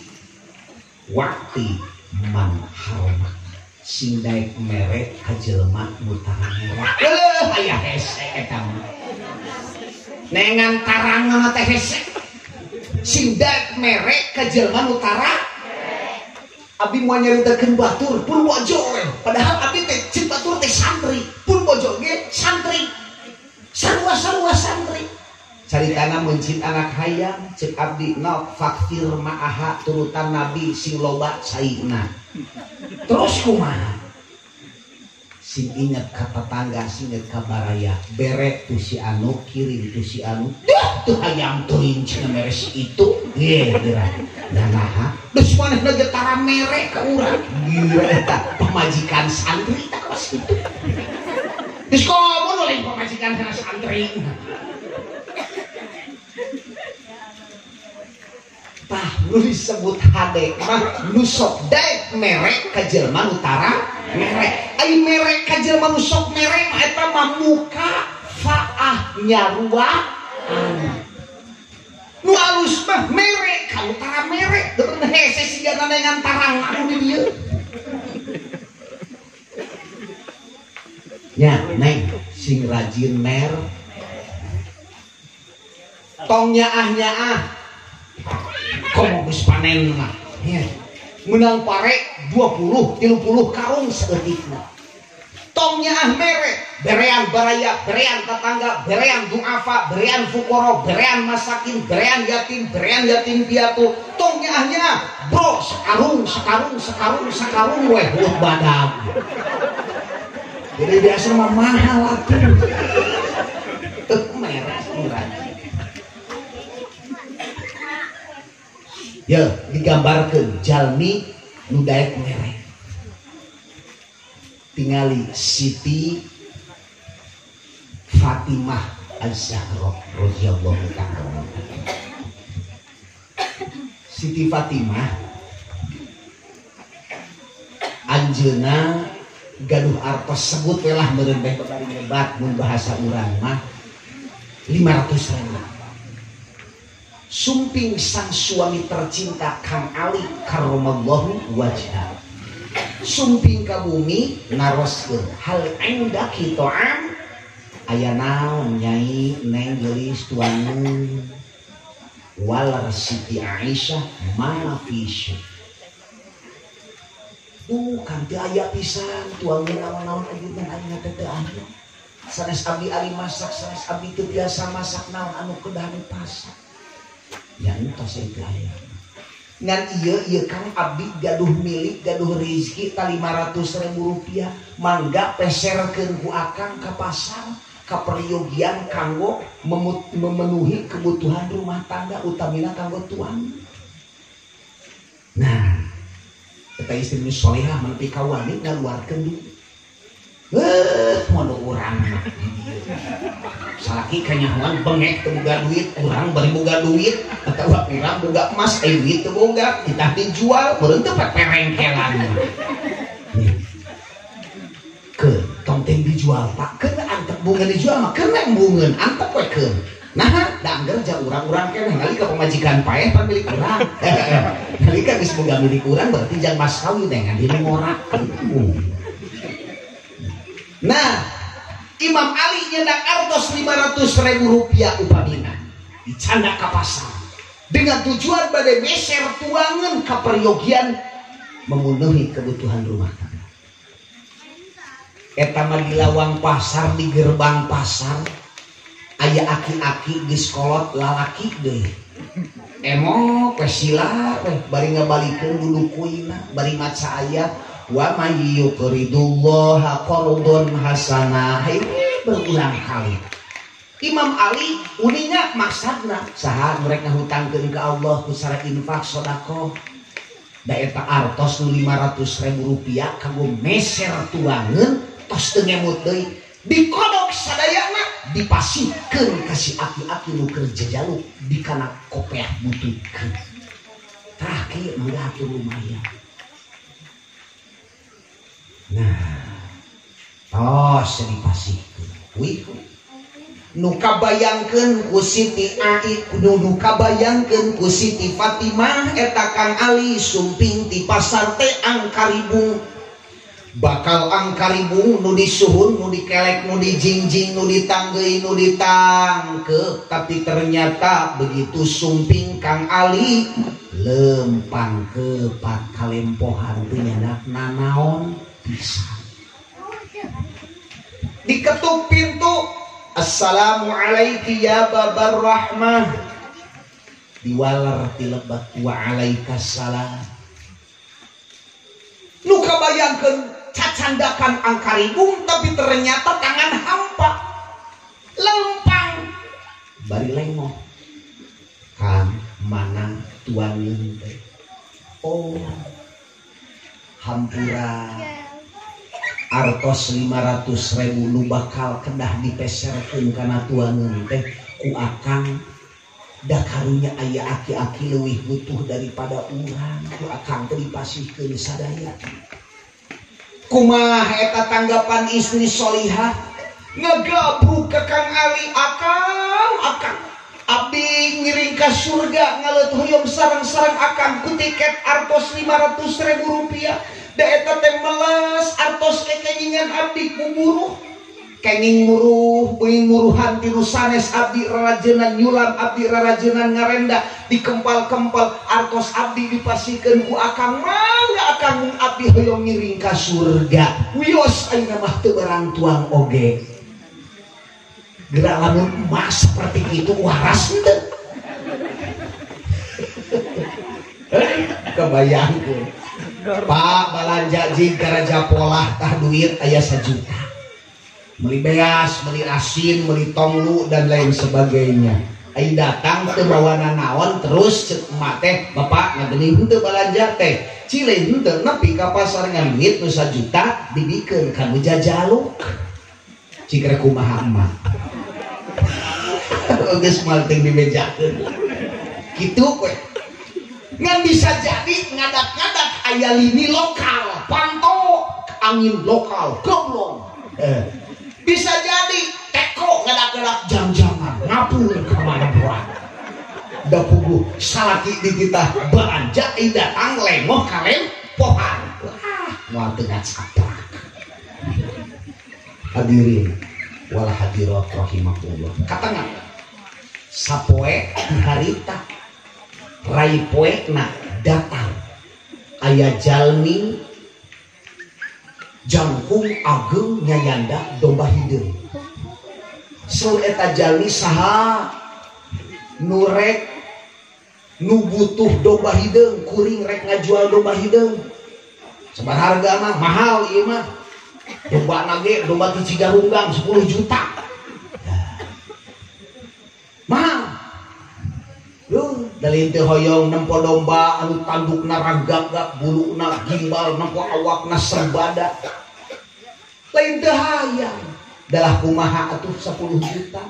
wakti man haromak. Sing daek merek ka jelema nu tara merek. Leuh aya hese eta mah. Nengan tarangan teh hese. Sing daek merek ka jelema nu tara. Abi moal nyaritakeun batur pun bojo we. Padahal abi teh ceuk batur teh santri, pun bojo ge santri. Sarua-sarua santri. Caritana mencit anak hayam ceuk abdi nok fakir ma'aha turutan nabi sing loba caina. Terus kumaha? Sing inget ka tetangga, sing inget ka baraya, bere tu si anu, kirim tu si anu. Dah tuh hayam teuing cenah mere si itu. Ye geura. Da naha? Geus manehna ge tara mere ka urang. Gila eta pamajikan santri tah kos kitu. Geus komo lain pamajikan kana santri. Tah nu disebut hade mah nu sok daek merek ka jelema nu tara merek. Ai merek ka jelema nu sok merek mah eta mah muka faah nyarua nu alus mah merek ka nu tara merek. Teu hese sigana nengan tarang anu di dieu. Nya neng sing rajin mer tong nyaah-nyaah komo geus panen mah nya meunang pare 20 30 karung saeutikna. Tong nyaah mere berean baraya, berean tetangga, berean duafa, berean fukoro, berean masakin, berean yatim piatu. Tong nyaah-nyaah bro sakarung sakarung sakarung sakarung weh buat badag. Jadi biasa mah mahal atuh. Teu mere murah. Ya, digambarkan jalmi nu daek merek. Tingali Siti Fatimah Az-Zahra radhiyallahu ta'ala. Siti Fatimah anjeunna gaduh artos sebut we lah meureun beh babari nyebat mun bahasa urang mah 500.000. Sumping sang suami tercinta Kang Ali karramallahu wajhah. Sumping ka bumi naroskeun hal indaki ta'am aya naon nyai neng geulis tuangeun walar Siti Aisyah ma fi syai. Kan teu aya pisan tuangeun naon-naon ayeuna aing teh teu aya. Sanes abdi ari masak, sanes abdi teu biasa masak naon anu kedah dipasak. Ya entos itu aya. Ngan ieu ieu Kang abdi gaduh milik, gaduh rezeki ta 500.000 rupiah, mangga peserkeun ku akang ka pasar, ka peryogian kanggo memenuhi kebutuhan rumah tangga utamina kanggo tuang. Nah, eta istri nu solehah mah nepi ka wani ngaluarkeun duit. Mono urang mah. Salaki kanyahoan bengek teu boga duit, urang bari boga duit, atawa urang boga emas, eh duit teu boga, titah dijual, meureun teu peperengkelan. Keun, tong teh dijual pak, keun antep bungeun dijual mah keun bungeun, antep we keun. Nah, da angger ja urang-urang keneh nalika pamajikan paeh pan milik urang. Nalika geus boga milik urang berarti jang mas kawin dengan dina ngorakeun. Nah, Imam Ali nyedak artos 500.000 rupiah upamina dicanda ka pasar dengan tujuan badai meser tuangan kaperyogian memenuhi kebutuhan rumah tangga. Eta mah di lawang pasar, di gerbang pasar Aya aki-aki geus kolot lalaki deui. Emok we sila we bari ngabalikeun dulukuina bari maca ayat wa may yuqridullaha qardon hasanah. Berulang kali. Imam Ali uninya maksudna saha mereka ngahutangkeun ka Allah ku cara infak sedekah. Da eta artos nu 500.000 rupiah kanggo meser tuangeun tos teu ngemut deui dikodok sadayana dipasihkeun ka si aki-aki nu keur jajaluk di kana kopeah bututkeun. Tah kieu mangga atuh lumayan. Nah, tos dipasihkeun. Wih, nu kabayangkeun ku Siti Ai, nu kabayangkeun ku Siti Fatimah eta Kang Ali sumping ti pasar teh angkaribung. Bakal angkaribung nu disuhun, nu dikelek, nu dijingjing, nu ditanggeuy, nu ditangkeup, tapi ternyata begitu sumping Kang Ali lempang kepat kalempohan teu nyandak nanaon pisan. Diketuk pintu, assalamualaikum ya babar rahmah. Diwaler ti lebat waalaikumsalam. Nu kabayangkeun cacandakan angkaribung tapi ternyata tangan hampa lempang bari lengoh. Kang mana tuangeun teh? Oh, hampura artos 500.000 nu bakal kedah dipeserkeun kana tuangeun teh ku akang. Da karunya aya aki-aki leuwih butuh daripada urang, ku akang teh dipasihkeun sadaya. Kumaha eta tanggapan istri solihah? Ngagabruk ka Kang Ali, akang, akang abdi ngiring ka surga ngaleut hoyong sareng-sareng akang ku tiket artos 500.000 rupiah. Da eta teh meles artos kekengingan abdi ku buruh. Kenging muruh, beuing muruhan ti nu sanes abdi rarajenan nyulam, abdi rarajenan ngarenda dikempal-kempal artos abdi dipasihkeun ku akang, mangga akang mung abdi hoyong ngiring ka surga. Wios ayeuna mah teu barang tuang oge. Gerak lamun emas seperti itu waras henteu. Kebayangkeun. Pak balanja jig karaja polah tah duit aya 1 juta. Beli beas, beli asin, beli tonglu dan lain sebagainya. Ai datang teu bawa nanaon terus cek emak teh, bapak ngagening henteu balanja teh. Cile henteu nepi ka pasar ngan duit nu 1 juta dibikeun ka nu jajaluk. Cik rek kumaha emak. Geus moal teu dibejakeun. Kitu we. Ngan bisa jadi ngadak-ngadak aya lini lokal, panto angin lokal, goblong. Bisa jadi teko ngadak-ngadak jang-jangan ngapur ke mana buat. Da puguh salaki dititah balanja datang lengoh kalem pohan. Wah, moal teu ngacaprak. Hadirin wal hadirat rahimakumullah. Katengah sapoe harita rai poekna datang aya jalmi jangkung ageng nyayanda domba hideung. Saur eta jalmi saha nu rek nu butuh domba hideung, kuring rek ngajual domba hideung. Sabar harga mah mahal ieu mah. Domba nage domba ti Cigarunggang 10 juta. Mahal. Duh, dalin teu hoyong nempo domba anu tandukna ragagak, buluna gimbal, nempo awakna serbada. Lain teu hayang. Dalah kumaha atuh 10 juta.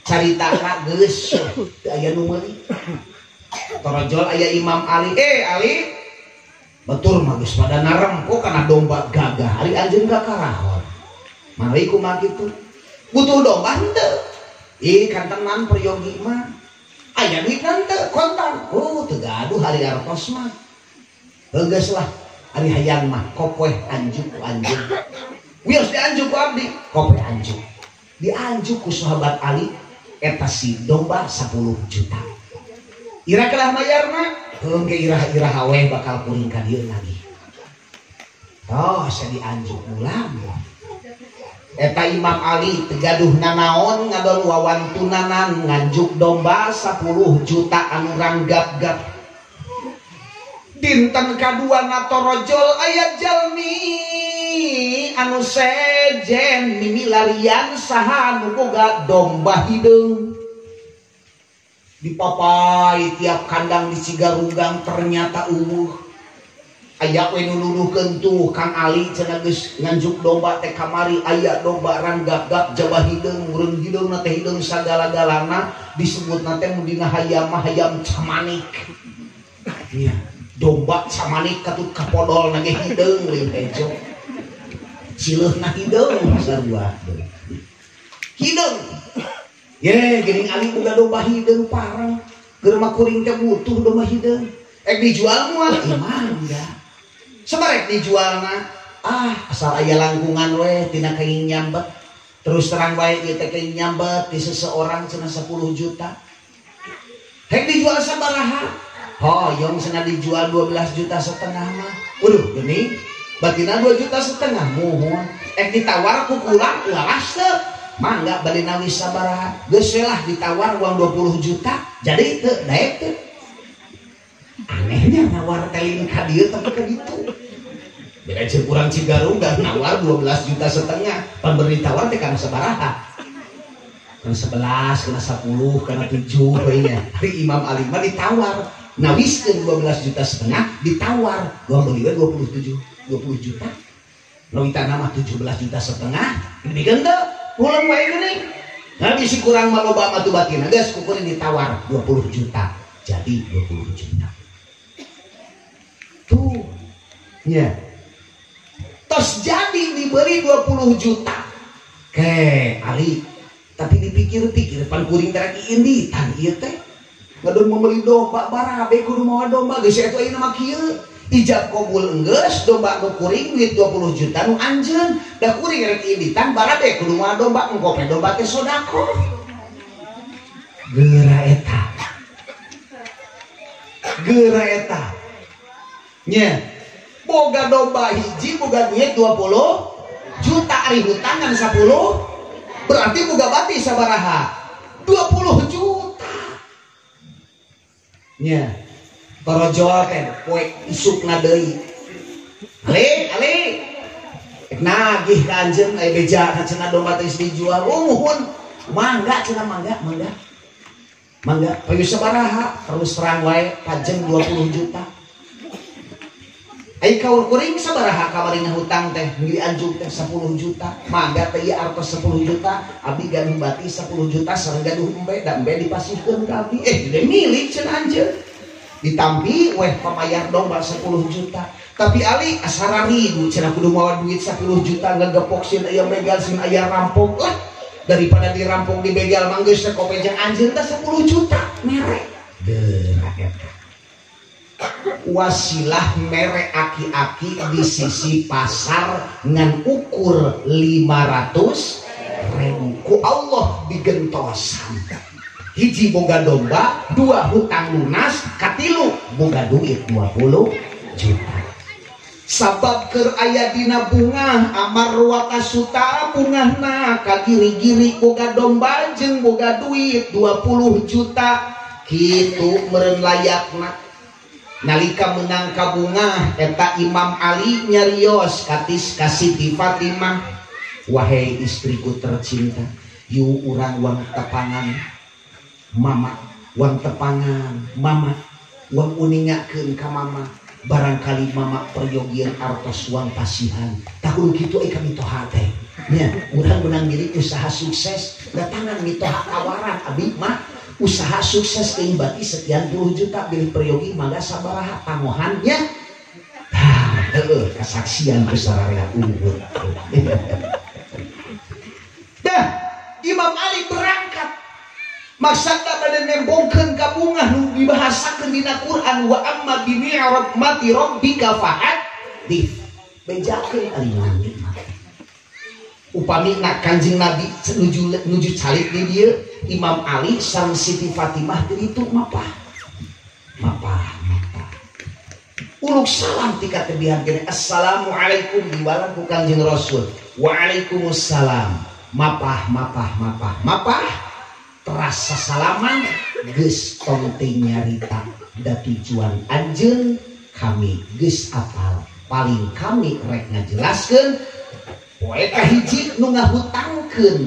Caritana geus teu aya nu meuli. Torojol aya Imam Ali, Ali betul mah geus pada narempo kana domba gagah. Ari anjeun ka karahon. Mali kumaha kitu? Butuh domba henteu. Ih kantenan peryogi mah. Aya duit teu kontan. Oh teu gaduh hari artos mah. Geus lah ari hayang mah kopoeh anjuk ku anjeun. Wios dianjuk ku abdi, kopoeh anjuk. Dianjuk ku sahabat Ali eta si domba 10 juta. Ira kelah mayarna, heuh ge irah-irah we bakal kuring ka dieu lagi. Oh, saya dianjuk ulang. Eta Imam Ali tegaduh nanaon ngadon wawantunanan nganjuk domba 10 juta anu ranggap-gap. Dinten kadua natorojol aya jalmi anu sejen mimilarian saha anu boga domba hideung. Dipapai tiap kandang di Cigarunggang ternyata eueuh. Aya we nu nuduhkeun tuh Kang Ali cenah geus nganjuk domba teh kamari aya domba ranggap-gap jaba hideung meureun hideungna teh hideung sagala-galana disebutna teh mun dina hayam mah hayam camanik. Nya domba camanik katut kapodol na ge hideung leuwih hejo. Cileuhna hideung sarua. Hideung. Ye geuning Ali boga domba hideung parang. Keur mah kuring teh butuh domba hideung. Ek dijual moal mangga. Sebarek dijualna ah asal aya langkungan we tina kaing nyambet. Terus terang bae ieu teh kaing nyambet di seseorang cenah 10 juta. Hek dijual sabaraha? Hoyong cenah dijual 12,5 juta mah. Waduh geuning batina 2,5 juta muhun. Ek ditawar ku kurang walas teu. Mangga bade nawis sabaraha? Geus we lah ditawar uang 20 juta. Jadi teu daek teu. Anehnya nawar telin ka dieu tapi ka ditu. Beda jeung urang Cigarunggang nawar 12,5 juta. Pan beri tawar teh kana sabaraha? Kana 11, kana 10, kana 7 we nya. Ari Imam Ali mah ditawar. Nawiskeun 12,5 juta ditawar. Gua meuli we 27, 20 juta. Leuwih mah 17,5 juta. Dibikeun teu? Pulang wae geuning. Nah bisi kurang mah loba mah tu batina geus ku kuring ditawar 20 juta. Jadi 20 juta. Tuh. Nya. Tos jadi diberi 20 juta. Ke Ali, tapi dipikir-pikir pan kuring teh inditan ieu teh. Ngadon membeli domba barabe kudu mawa domba geus eta ayeuna mah kieu. Ijab kabul enggeus domba nu kuring duit 20 juta nu anjeun. Da kuring rek inditan barabe kudu mawa domba engkope domba teh sedekah. Geura eta. Geura eta. Nya. Boga domba hiji boga duit 20 juta ari hutangan 10 berarti boga bati sabaraha 20 juta. Nya torojol teh poe isukna deui. Ali Ali nagih ka anjeun aya beja ka cenah domba teh dijual. Oh muhun mangga cenah mangga mangga mangga payu sabaraha terus terang wae pajeng 20 juta. Ai kaur kuring sabaraha kamari ngahutang teh milik anjuk teh 10 juta mangga teh ieu artos 10 juta abdi gaduh bati 10 juta sareng gaduh embe da embe dipasihkeun ka abdi gede milik cenah anjeun ditampi weh pamayar domba 10 juta tapi Ali asa ribu cenah kudu mawa duit 10 juta ngegepok sin aya begal sin aya rampok lah daripada dirampok di begal mah geus teh kope jeung anjeun teh 10 juta mere geura eta wasilah mere aki-aki di sisi pasar ngan ukur 500.000 ku Allah digentosan. Hiji boga domba, dua hutang lunas, katilu boga duit 20 juta. Sabab keur aya dina bungah amar watasuta bungahna kagiri-giri boga domba jeung boga duit 20 juta kitu meureun layakna. Nalika menang kabungah eta Imam Ali nyarios katis ka Siti Fatimah, wahai istriku tercinta, yu urang wang tepangan mama, wang tepangan mama, wang uningakeun ka mama, barangkali mama peryogian artos wang pasihan. Tahun kitu ai kami toha teh. Nya, urang menang diri usaha sukses, datangan mitoha tawaran abi mah usaha sukses keing bati sekian puluh juta bilih peryogi mangga sabaraha pangohan nya. Tah, heueuh kasaksian ku sararea unggul. Dah, Imam Ali berangkat. Maksudna bade nembongkeun ka bungah nu dibahasakeun dina Quran wa amma bi ni'mati rabbika fahaddits. Bejakeun ari nikmat. Upami nak Kanjeng Nabi nuju calik di dieu Imam Ali sareng Siti Fatimah teh ditu mapah. Mapah mapah. Uluk salam tika tebihan gene assalamualaikum diwalan ku Kanjeng Rasul. Waalaikumsalam. Mapah mapah mapah mapah terasa salaman geus tong teh nyarita da tujuan anjeun kami geus apal paling kami rek ngajelaskeun poe kahiji nu ngahutangkeun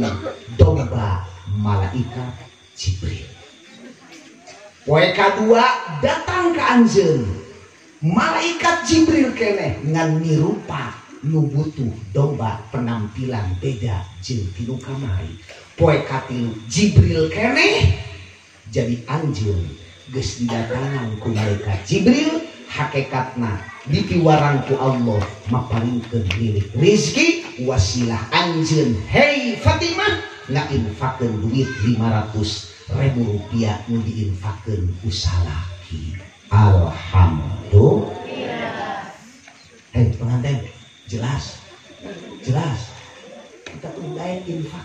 domba malaikat Jibril. Poe kadua datang ka anjeun malaikat Jibril keneh ngan nirupa nu butuh domba penampilan beda jeung tinu kamari. Poe katilu Jibril keneh jadi anjeun geus didatangan ku malaikat Jibril hakikatna dipiwarang ku Allah maparingkeun milik rizki wasilah anjeun hei Fatimah ngainfakeun duit 500 ribu rupiah nu diinfakeun ku salaki. Alhamdulillah. Hei pengantin, jelas jelas kita tundain infak.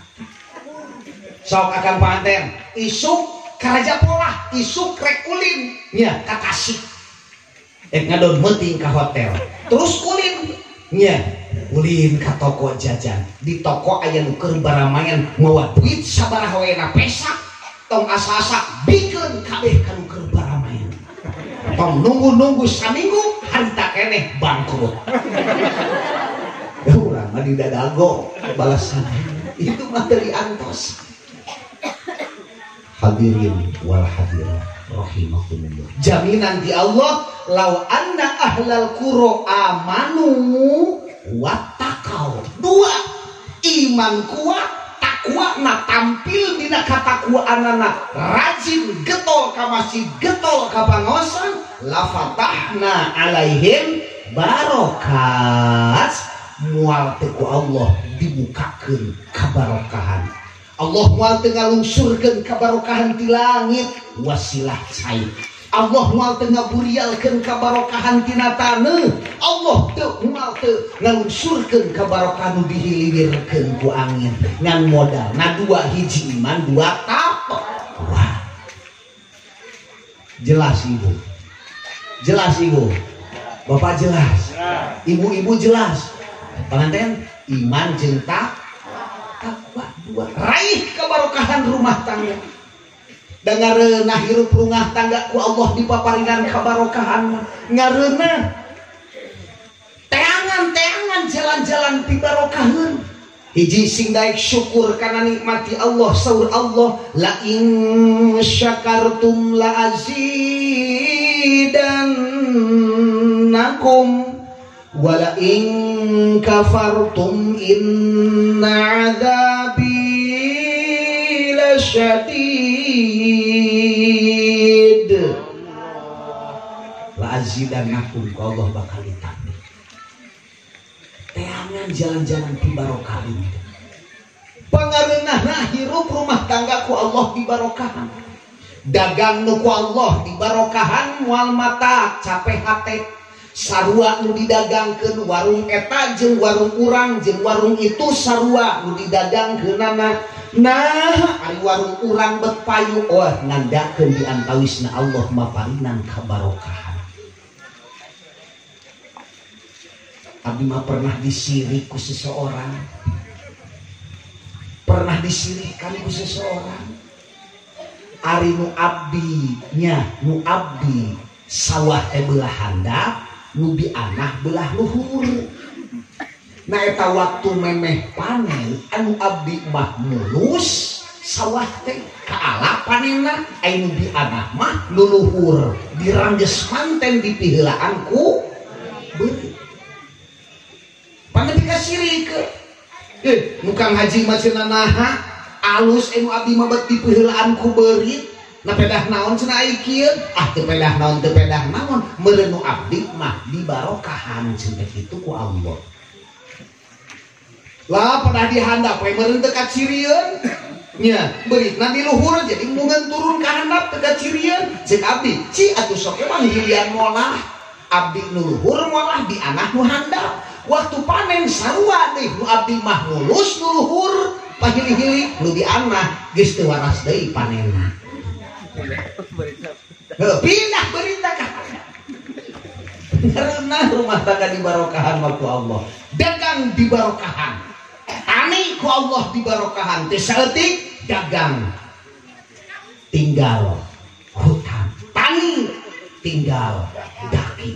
Sok akan pengantin isuk karaja polah isuk rek ulin nya ka Tasik rek ngadon meuting ka hotel terus ulin nya ulin ka toko jajan di toko aya nu keur baramayan mawa duit sabaraha we na pesak tong asa-asa bikeun kabeh ka nu keur baramayan tong nunggu-nunggu saminggu harita keneh bangkrut. Ya urang mah di dadago balasan itu mah dari antos. Hadirin wal hadirat rahimakumullah. Jaminan di Allah lau anna ahlal qura amanu wattaqau. Dua, iman kuat, takwa na tampil dina katakwaanana rajin getol ka masjid, getol ka pangosan, la fatahna alaihim barokat. Mual teu ku Allah dibukakeun kabarokahan. Allah mual teu ngalungsurkeun kabarokahan ti langit wasilah cai. Allah mual teu ngaburialkeun kabarokahan tina taneuh. Allah teu mual teu ngalungsurkeun kabarokahan nu dihiliwirkeun ku angin. Ngan modal na dua hiji iman dua takwa. Jelas ibu. Jelas ibu. Bapak jelas. Ibu-ibu jelas. Pengantin iman jeung takwa dua raih kebarokahan rumah tangga. Dan ngareunah hirup rumah tangga ku Allah dipaparinan kabarokahan ngareunah teangan-teangan jalan-jalan pibarokaheun. Hiji sing daek syukur kana nikmati Allah saur Allah la in syakartum la azidannakum wala in kafartum inna adzabi lasyadid. La azidannakum ku Allah bakal ditambah. Teangan jalan-jalan pibarokahan. Pangareunahna hirup rumah tangga ku Allah dibarokahan. Dagang nu ku Allah dibarokahan moal mata capek hate. Sarua nu didagangkeun warung eta jeung warung urang jeung warung itu sarua nu didagangkeunana. Nah ari warung urang bet payu oh nandakeun di antawisna Allah maparinan kabarokahan. Abdi mah pernah disirik ku seseorang. Pernah disirikan ku seseorang. Ari nu abdi nya nu abdi sawah teh belah handap nu bianah belah luhur. Nah eta waktu memeh panen anu abdi mah mulus sawah teh kaala panenna anu bianah mah nu luhur dirangges manten dipiheulaan ku beurit. Panen dikasirik nu Kang Haji mah cenah naha alus anu abdi mah bet dipiheulaan ku beurit. Na pedah naon cenah ai kieu ah teu pedah naon teu pedah naon meureun nu abdi mah dibarokahan cenah kitu ku Allah. Lah pedah dihandap we meureun teu kacirieun nya beuritna di luhur jadi mungeun turun ka handap teu kacirieun ceuk abdi ci atuh sok emang hilian molah abdi nu luhur molah di anak nu handap waktu panen sarua deui nu abdi mah mulus nu luhur pahili-hili nu di anak geus teu waras deui panenna. Pindah berita ka Karena rumah tangga dibarokahan waktu Allah, dagang dibarokahan, Tani ku Allah dibarokahan teh saeutik dagang tinggal hutang, tani tinggal daki.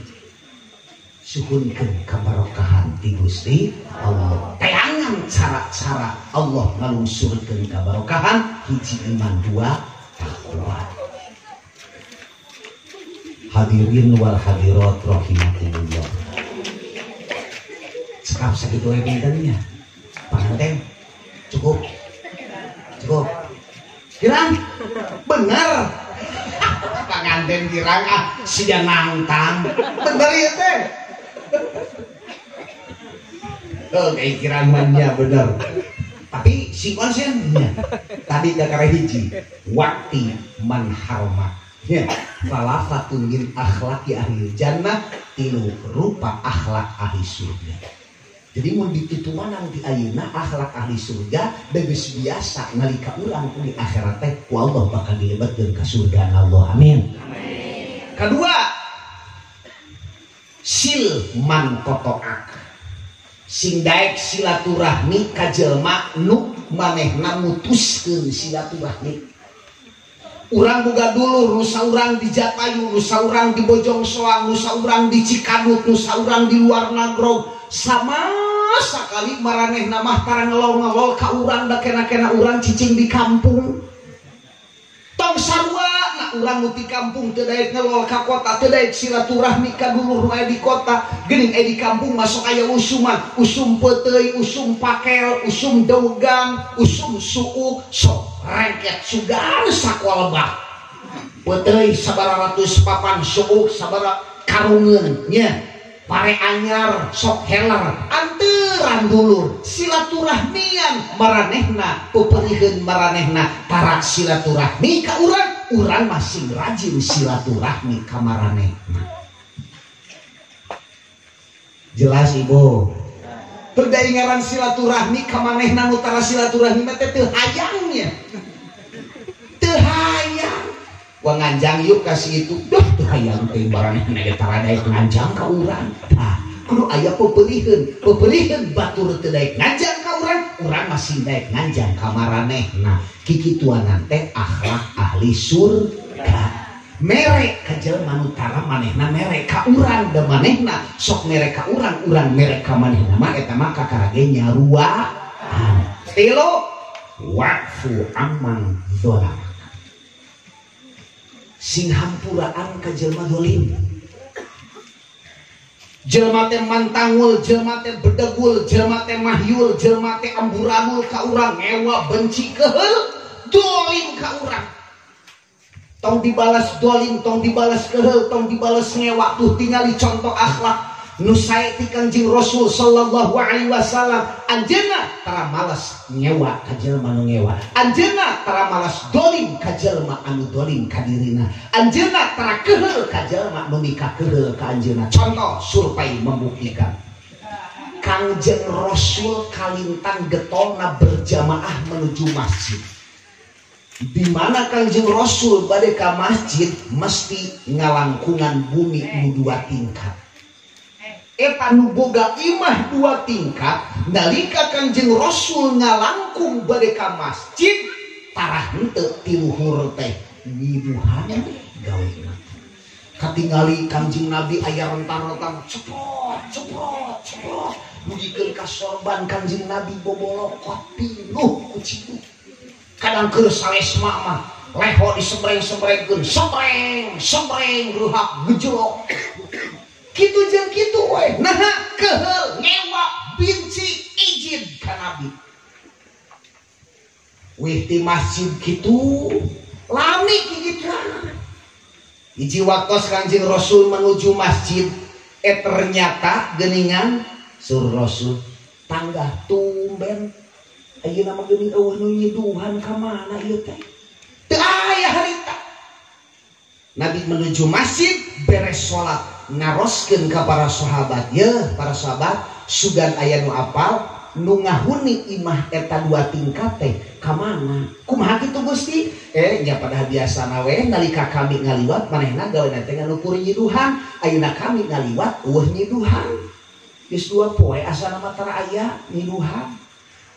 Suhunkeun kabarokahan ti Gusti Allah. Tayangan cara-cara Allah ngalungsurkeun kabarokahan, hiji iman, dua takwa. Hadirin wal hadirat rahimakumullah. Cekap sakitu we pintennya. Panganten cukup. Cukup. Kirang bener. Panganten kirang ah sia nangtang. Bener ieu teh. Oh, kayak kirang mah bener. Tapi si konsennya tadi kakara hiji wakti man harma. Ya, falafatun min akhlaqi ahli jannah, tilu rupa akhlak ahli surga. Jadi mun ditutuman di ayeuna akhlak ahli surga geus biasa nalika urang di akhirat teh ku Allah bakal dilebetkeun ka surga Allah. Amin. Amin. Kedua, sil man kotoak. Sing daek silaturahmi ka jelma nu manehna mutuskeun silaturahmi. Urang boga dulur, nu saurang di Jatayu, nu saurang di Bojong Soang, nu saurang di Cikadut, nu saurang di luar Nagrog, sama sakali maranehna mah tara ngelol-ngelol ka urang da kena-kena urang cicing di kampung. Tong sarua na urang nu ti kampung teu daek ngelol ka kota, teu daek silaturahmi ka dulur nu aya di kota, geuning aya di kampung masuk aya usuman, usum peuteuy, usum pakel, usum deugan, usum suuk, sok rengket sugan sakolbah. Peuteuy sabaraha ratus papan, suuk sabaraha karungeun nya. Pare anyar sok heler anteran dulur silaturahmian maranehna peperiheun maranehna tara silaturahmi ka urang, urang masing rajin silaturahmi ka maranehna. Jelas ibu? Teu ngaran silaturahmi ka manehna nu tara silaturahmi mah teh teu hayangnya. Teu hayang. Wah nganjang yuk kasih itu, duh teu hayang teh maranehna ge tara daek nganjang ka urang. Tah, kudu aya peperiheun, peperiheun batur teu daek nganjang ka urang, urang masih daek nganjang ka maranehna. Kikituanan teh akhlak ahli surga. Mere ka jelema nu tara manehna mere ka urang, da manehna sok mere ka urang, urang mere ka manehna mah eta mah kakara ge nyaruaan. Tilu, wa'fu amman dzalam. Sing hampuraan ka jelema dolim. Jelema teh mantangul, jelema teh bedegul, jelema teh mahyul, jelema teh amburadul ka urang, ngewa benci keheul, dolim ka urang. Tong dibalas dolim, tong dibalas keheul, tong dibalas ngewa. Tuh tingali contoh akhlak nu sae ti Kanjeng Rasul sallallahu alaihi wasallam. Anjeunna tara malas ngewa ka jelema nu ngewa, anjeunna tara malas dolim ka jelema anu dolim ka dirina, anjeunna tara keheul ka jelema nu mika keheul ka anjeunna. Contoh survei membuktikan Kanjeng Rasul kalintang getolna berjamaah menuju masjid. Di mana Kanjeng Rasul bade ka masjid mesti ngalangkungan bumi nu dua tingkat. Eta nu boga imah dua tingkat, nalika Kanjeng Rasul ngalangkung bade ka masjid tarah henteu ti luhur teh nyiduhan gawena. Katingali Kanjeng Nabi aya rentang-rentang ceprot ceprot ceprot dugikeun ka sorban Kanjeng Nabi bobolokot pinuh ku citu. Kadang keur salesma mah leho disembreng-sembrengkeun, sembreng sembreng reuhak gejolok. Kitu jeung kitu we. Naha keheul ngewa binci izin ka Nabi. Wih ti masjid kitu lami kikituan. Hiji waktos Kanjeng Rasul menuju masjid, ternyata geuningan sur Rasul tanggah tumben ayeuna mah geuning eueuh nu nyiduhan ka mana ieu teh? Teu aya harita. Nabi menuju masjid beres salat naroskeun ka para sahabat, yeuh para sahabat sugan aya nu apal nu ngahuni imah eta dua tingkat teh ka mana? Kumaha kitu Gusti? Nya pada biasana we nalika kami ngaliwat manehna gawena teh nganukur nyiduhan, ayeuna kami ngaliwat eueuh nyiduhan. Geus dua poe asana mah tara aya nyiduhan.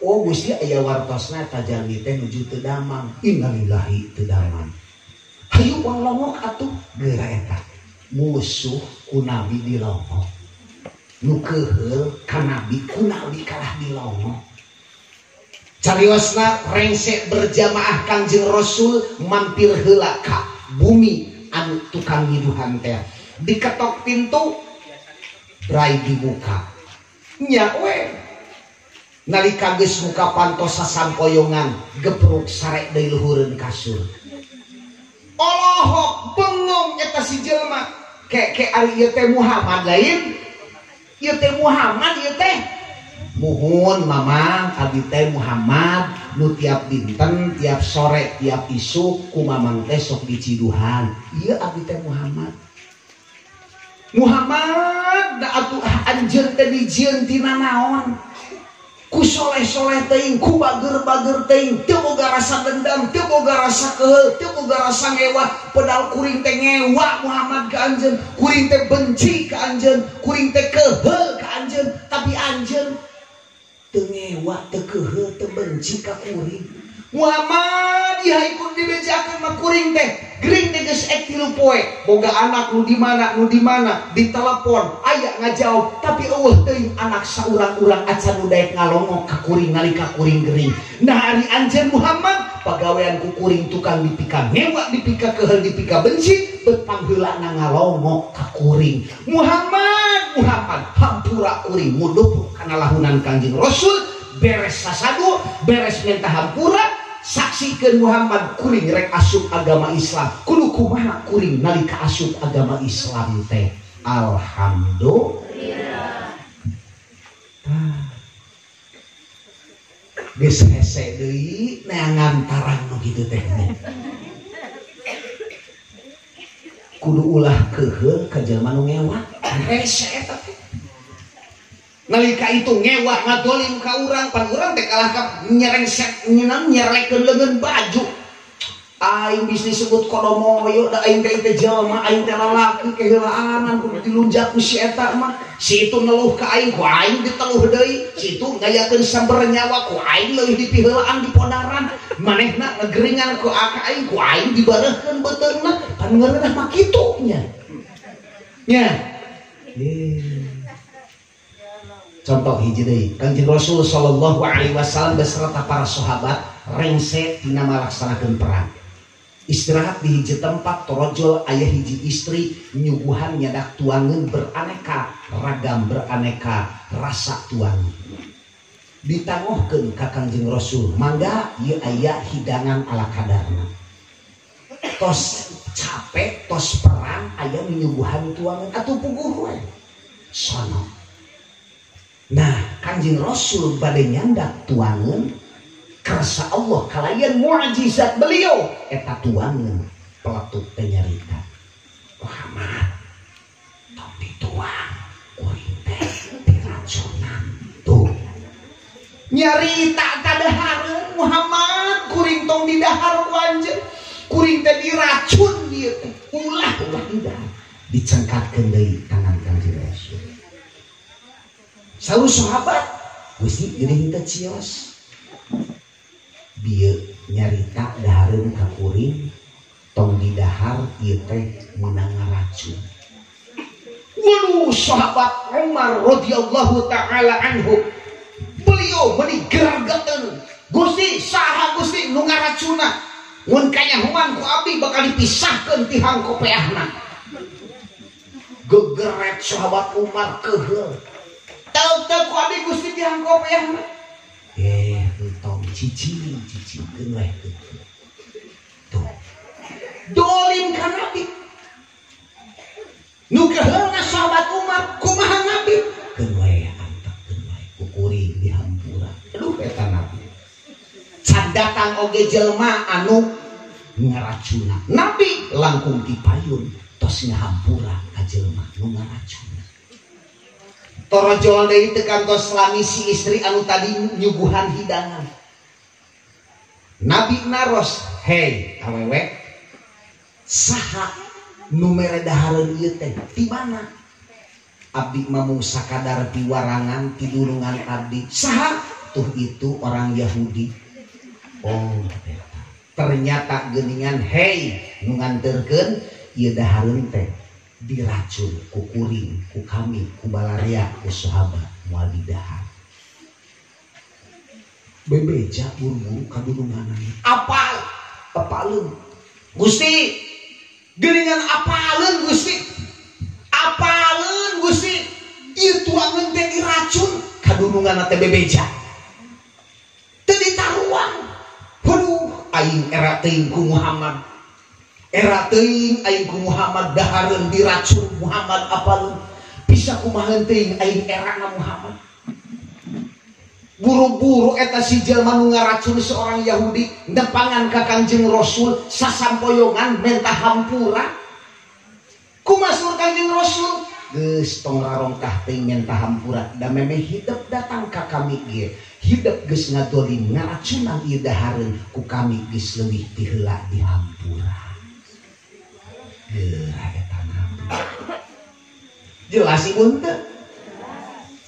Oh Gusti aya wartosna tajalmi teh nuju teu damang. Innalillahi teu damang. Hayu wang longok atuh geura eta. Musuh ku nabi dilongok. Nu keuheul ka nabi ku nabi kalah dilongok. Cariosna rengse berjamaah Kangjeng Rasul mampir heula ka bumi anu tukang nyiduhan teh. Diketok pintu brai dibuka. Nya we. Nalika geus muka pantos sasampoyongan gepruk sarek deui luhureun kasur. Olohok bengong eta si jelema. Ke ari ieu teh Muhammad lain. Ieu teh Muhammad ieu teh. Muhun mamang abdi teh Muhammad nu tiap dinten, tiap sore, tiap isuk ku mamang teh sok diciduhan. Ieu abdi teh Muhammad. Muhammad da atuh anjeun teh dijieun tina naon? Ku soleh-soleh teuing, ku bager-bager teuing, teu boga rasa dendam, teu boga rasa keheul, teu boga rasa ngewa, pedal kuring teh ngewa Muhammad ka anjeun, kuring teh benci ka anjeun, kuring teh keheul ka anjeun, tapi anjeun teu ngewa, teu keheul, teu benci ka kuring. Muhammad ieu ikut dibejakeun mah kuring teh, gering teh geus ek 3 poe, boga anak nu di mana, nu di mana, ditelepon, aya ngajawab, tapi eueuh teuing anak saurang-urang acan nu daek ngalongok ka kuring nalika kuring gering. Nah ari anjeun Muhammad pagawean ku kuring tukang dipika ngewa, dipika keheul, dipika benci, bet pangheulana ngalongok ka kuring. Muhammad, Muhammad hampura kuring muduh kana lahunan Kangjeng Rasul, beres sasadu, beres minta hampura, saksikeun Muhammad kuring rek asup agama Islam. Kudu kumaha kuring nalika asup agama Islam teh? Alhamdulillah. Geus hese deui neangan tarang nu kitu teh. Kudu ulah keuheul ka jelema nu ngewa. Hese eta teh. Nalika itu ngewa ngadolim ka urang, pan urang teh kalah ka nyerengset nyeunang nyerlekeun leungeun baju. Aing bisnis sebut kodomoyo da aing teh teh jelema, aing teh lalaki keheulaanan kudu dilunjak ku si eta mah. Si itu neluh ka aing, ku aing diteluh deui. Si itu ngayakeun samber nyawa ku aing leuwih dipiheulaan dipodaran. Manehna ngegeringan ku aing, ku aing dibareuhkeun beuteungna. Pan ngeureunah mah kitu nya. Nya. Contoh hiji deui, Kangjeng Rasul sallallahu alaihi wasallam beserta para sahabat rengse dina malaksanakeun perang. Istirahat di hiji tempat torojol aya hiji istri nyuguhan nyadak tuangeun beraneka ragam, beraneka rasa tuangeun. Ditangohkeun ka Kangjeng Rasul, mangga ieu aya hidangan ala kadarna. Tos capek, tos perang aya nyuguhan tuangeun atuh puguh we. Sono. Nah, Kangjeng Rasul bade nyandak tuangeun kersa Allah kalayan mukjizat beliau eta tuangeun peletuk teh nyarita. Muhammad tong dituang kuring teh diracunan tuh. Nyarita kadahareun Muhammad kuring tong didahar ku anjeun, kuring teh diracun ieu teh. Ulah ulah didahar. Dicengkatkeun deui tangan Kangjeng Rasul. Saur sahabat Gusti jadi henteu cios. Bieu nyarita dahareun ka kuring tong didahar ieu teh meunang ngaracun. Waduh, sahabat Umar radhiyallahu taala anhu beliau meuni gergeteun. Gusti saha Gusti nu ngaracunna? Mun kanyahoan ku abdi bakal dipisahkeun ti hangkopeahna. Gegeret sahabat Umar keuheul. Teu ku abdi Gusti ti hangkopeahna. Entong cicing cicingkeun we tuh. Dolim ka Nabi. Nu keheulna sahabat Umar kumaha Nabi? Keun we antekeun we ku kuring dihampura. Aduh eta Nabi. Can datang oge jelema anu ngaracuna. Nabi langkung dipayun tos ngahampura ka jelema nu ngaracuna. Torojol deui teu kantos lami si istri anu tadi nyuguhan hidangan. Nabi naros, "Hei, awewe, saha nu mere dahareun ieu teh? Ti mana?" Abdi mah mung sakadar piwarangan tidurungan abdi. Saha? Tuh itu orang Yahudi. Oh, ternyata geuningan hei nu nganterkeun ieu dahareun teh diracun ku kuring, ku kami, ku balarea, ku sahabat moal didahar. Bebeja buru-buru ka dununganana. Apal, apaleun. Gusti, geuningan apaleun Gusti. Apaleun Gusti. Ieu tuangan teh diracun ka dununganna teh bebeja. Teu ditaruang. Waduh, aing era teuing ku Muhammad. Era teuing aing ku Muhammad dahareun diracun Muhammad apaleun. Bisa kumaha teuing aing erana Muhammad. Buru-buru eta si jelma nu ngaracun seorang Yahudi nepangan ka Kangjeng Rasul sasampoyongan menta hampura. Kumasur Kangjeng Rasul geus tong rarongkah teuing menta hampura da memeh hidep datang ka kami ge. Hidep geus ngadolim ngaracunan ieu dahareun ku kami geus leuwih ti heula dihampura. Geura eta nabi. Jelas ieu teu?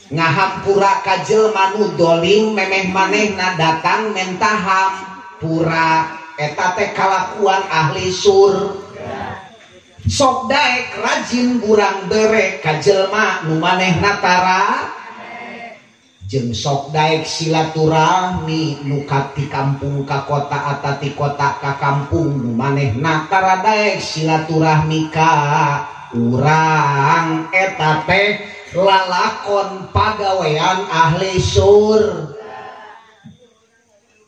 Ngahampura ka jelma nu dolim memeh manehna datang menta hampura eta teh kalakuan ahli surga. Sok daek rajin burang bere ka jelma nu manehna tara jeung sok daek silaturahmi nu ka ti kampung ka kota atawa ti kota ka kampung nu manehna tara daek silaturahmi ka urang eta teh lalakon pagawean ahli surga.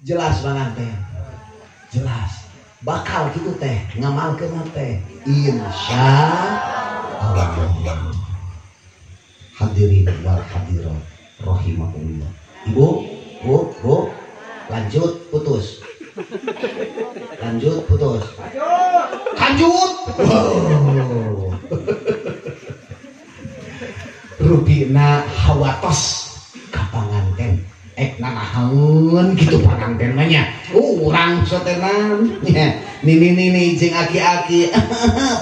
Jelas banget teh, jelas bakal gitu teh ngamalkeun teh insya Allah. Hadirin wal hadirat rahimakumullah. Ibu, bu, bu, lanjut putus, lanjut putus, lanjut. Wow. Rupina hawatos ka panganten ek nanahaun gitu panganten mah nya urang sotenan nya nini nini jeung aki-aki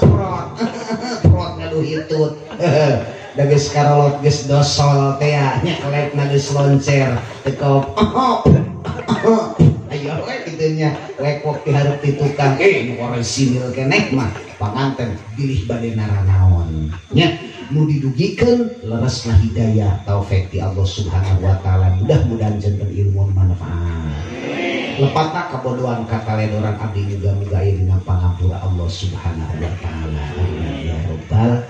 prot prot ngaduh hitut da geus karolot geus dosol teh nya kelekna geus loncer tekop ayo we kitu nya lekok ti hareup ti tukang nu orisinil keneh mah panganten bilih bade naranaon nya nu didugikeun leresna hidayah taufik ti Allah Subhanahu wa taala. Mudah-mudahan janten ilmu manfaat. Lepatna kabodohan kataledoran abdi muga-muga aya dina pangampura Allah Subhanahu wa taala. Amin ya rabbal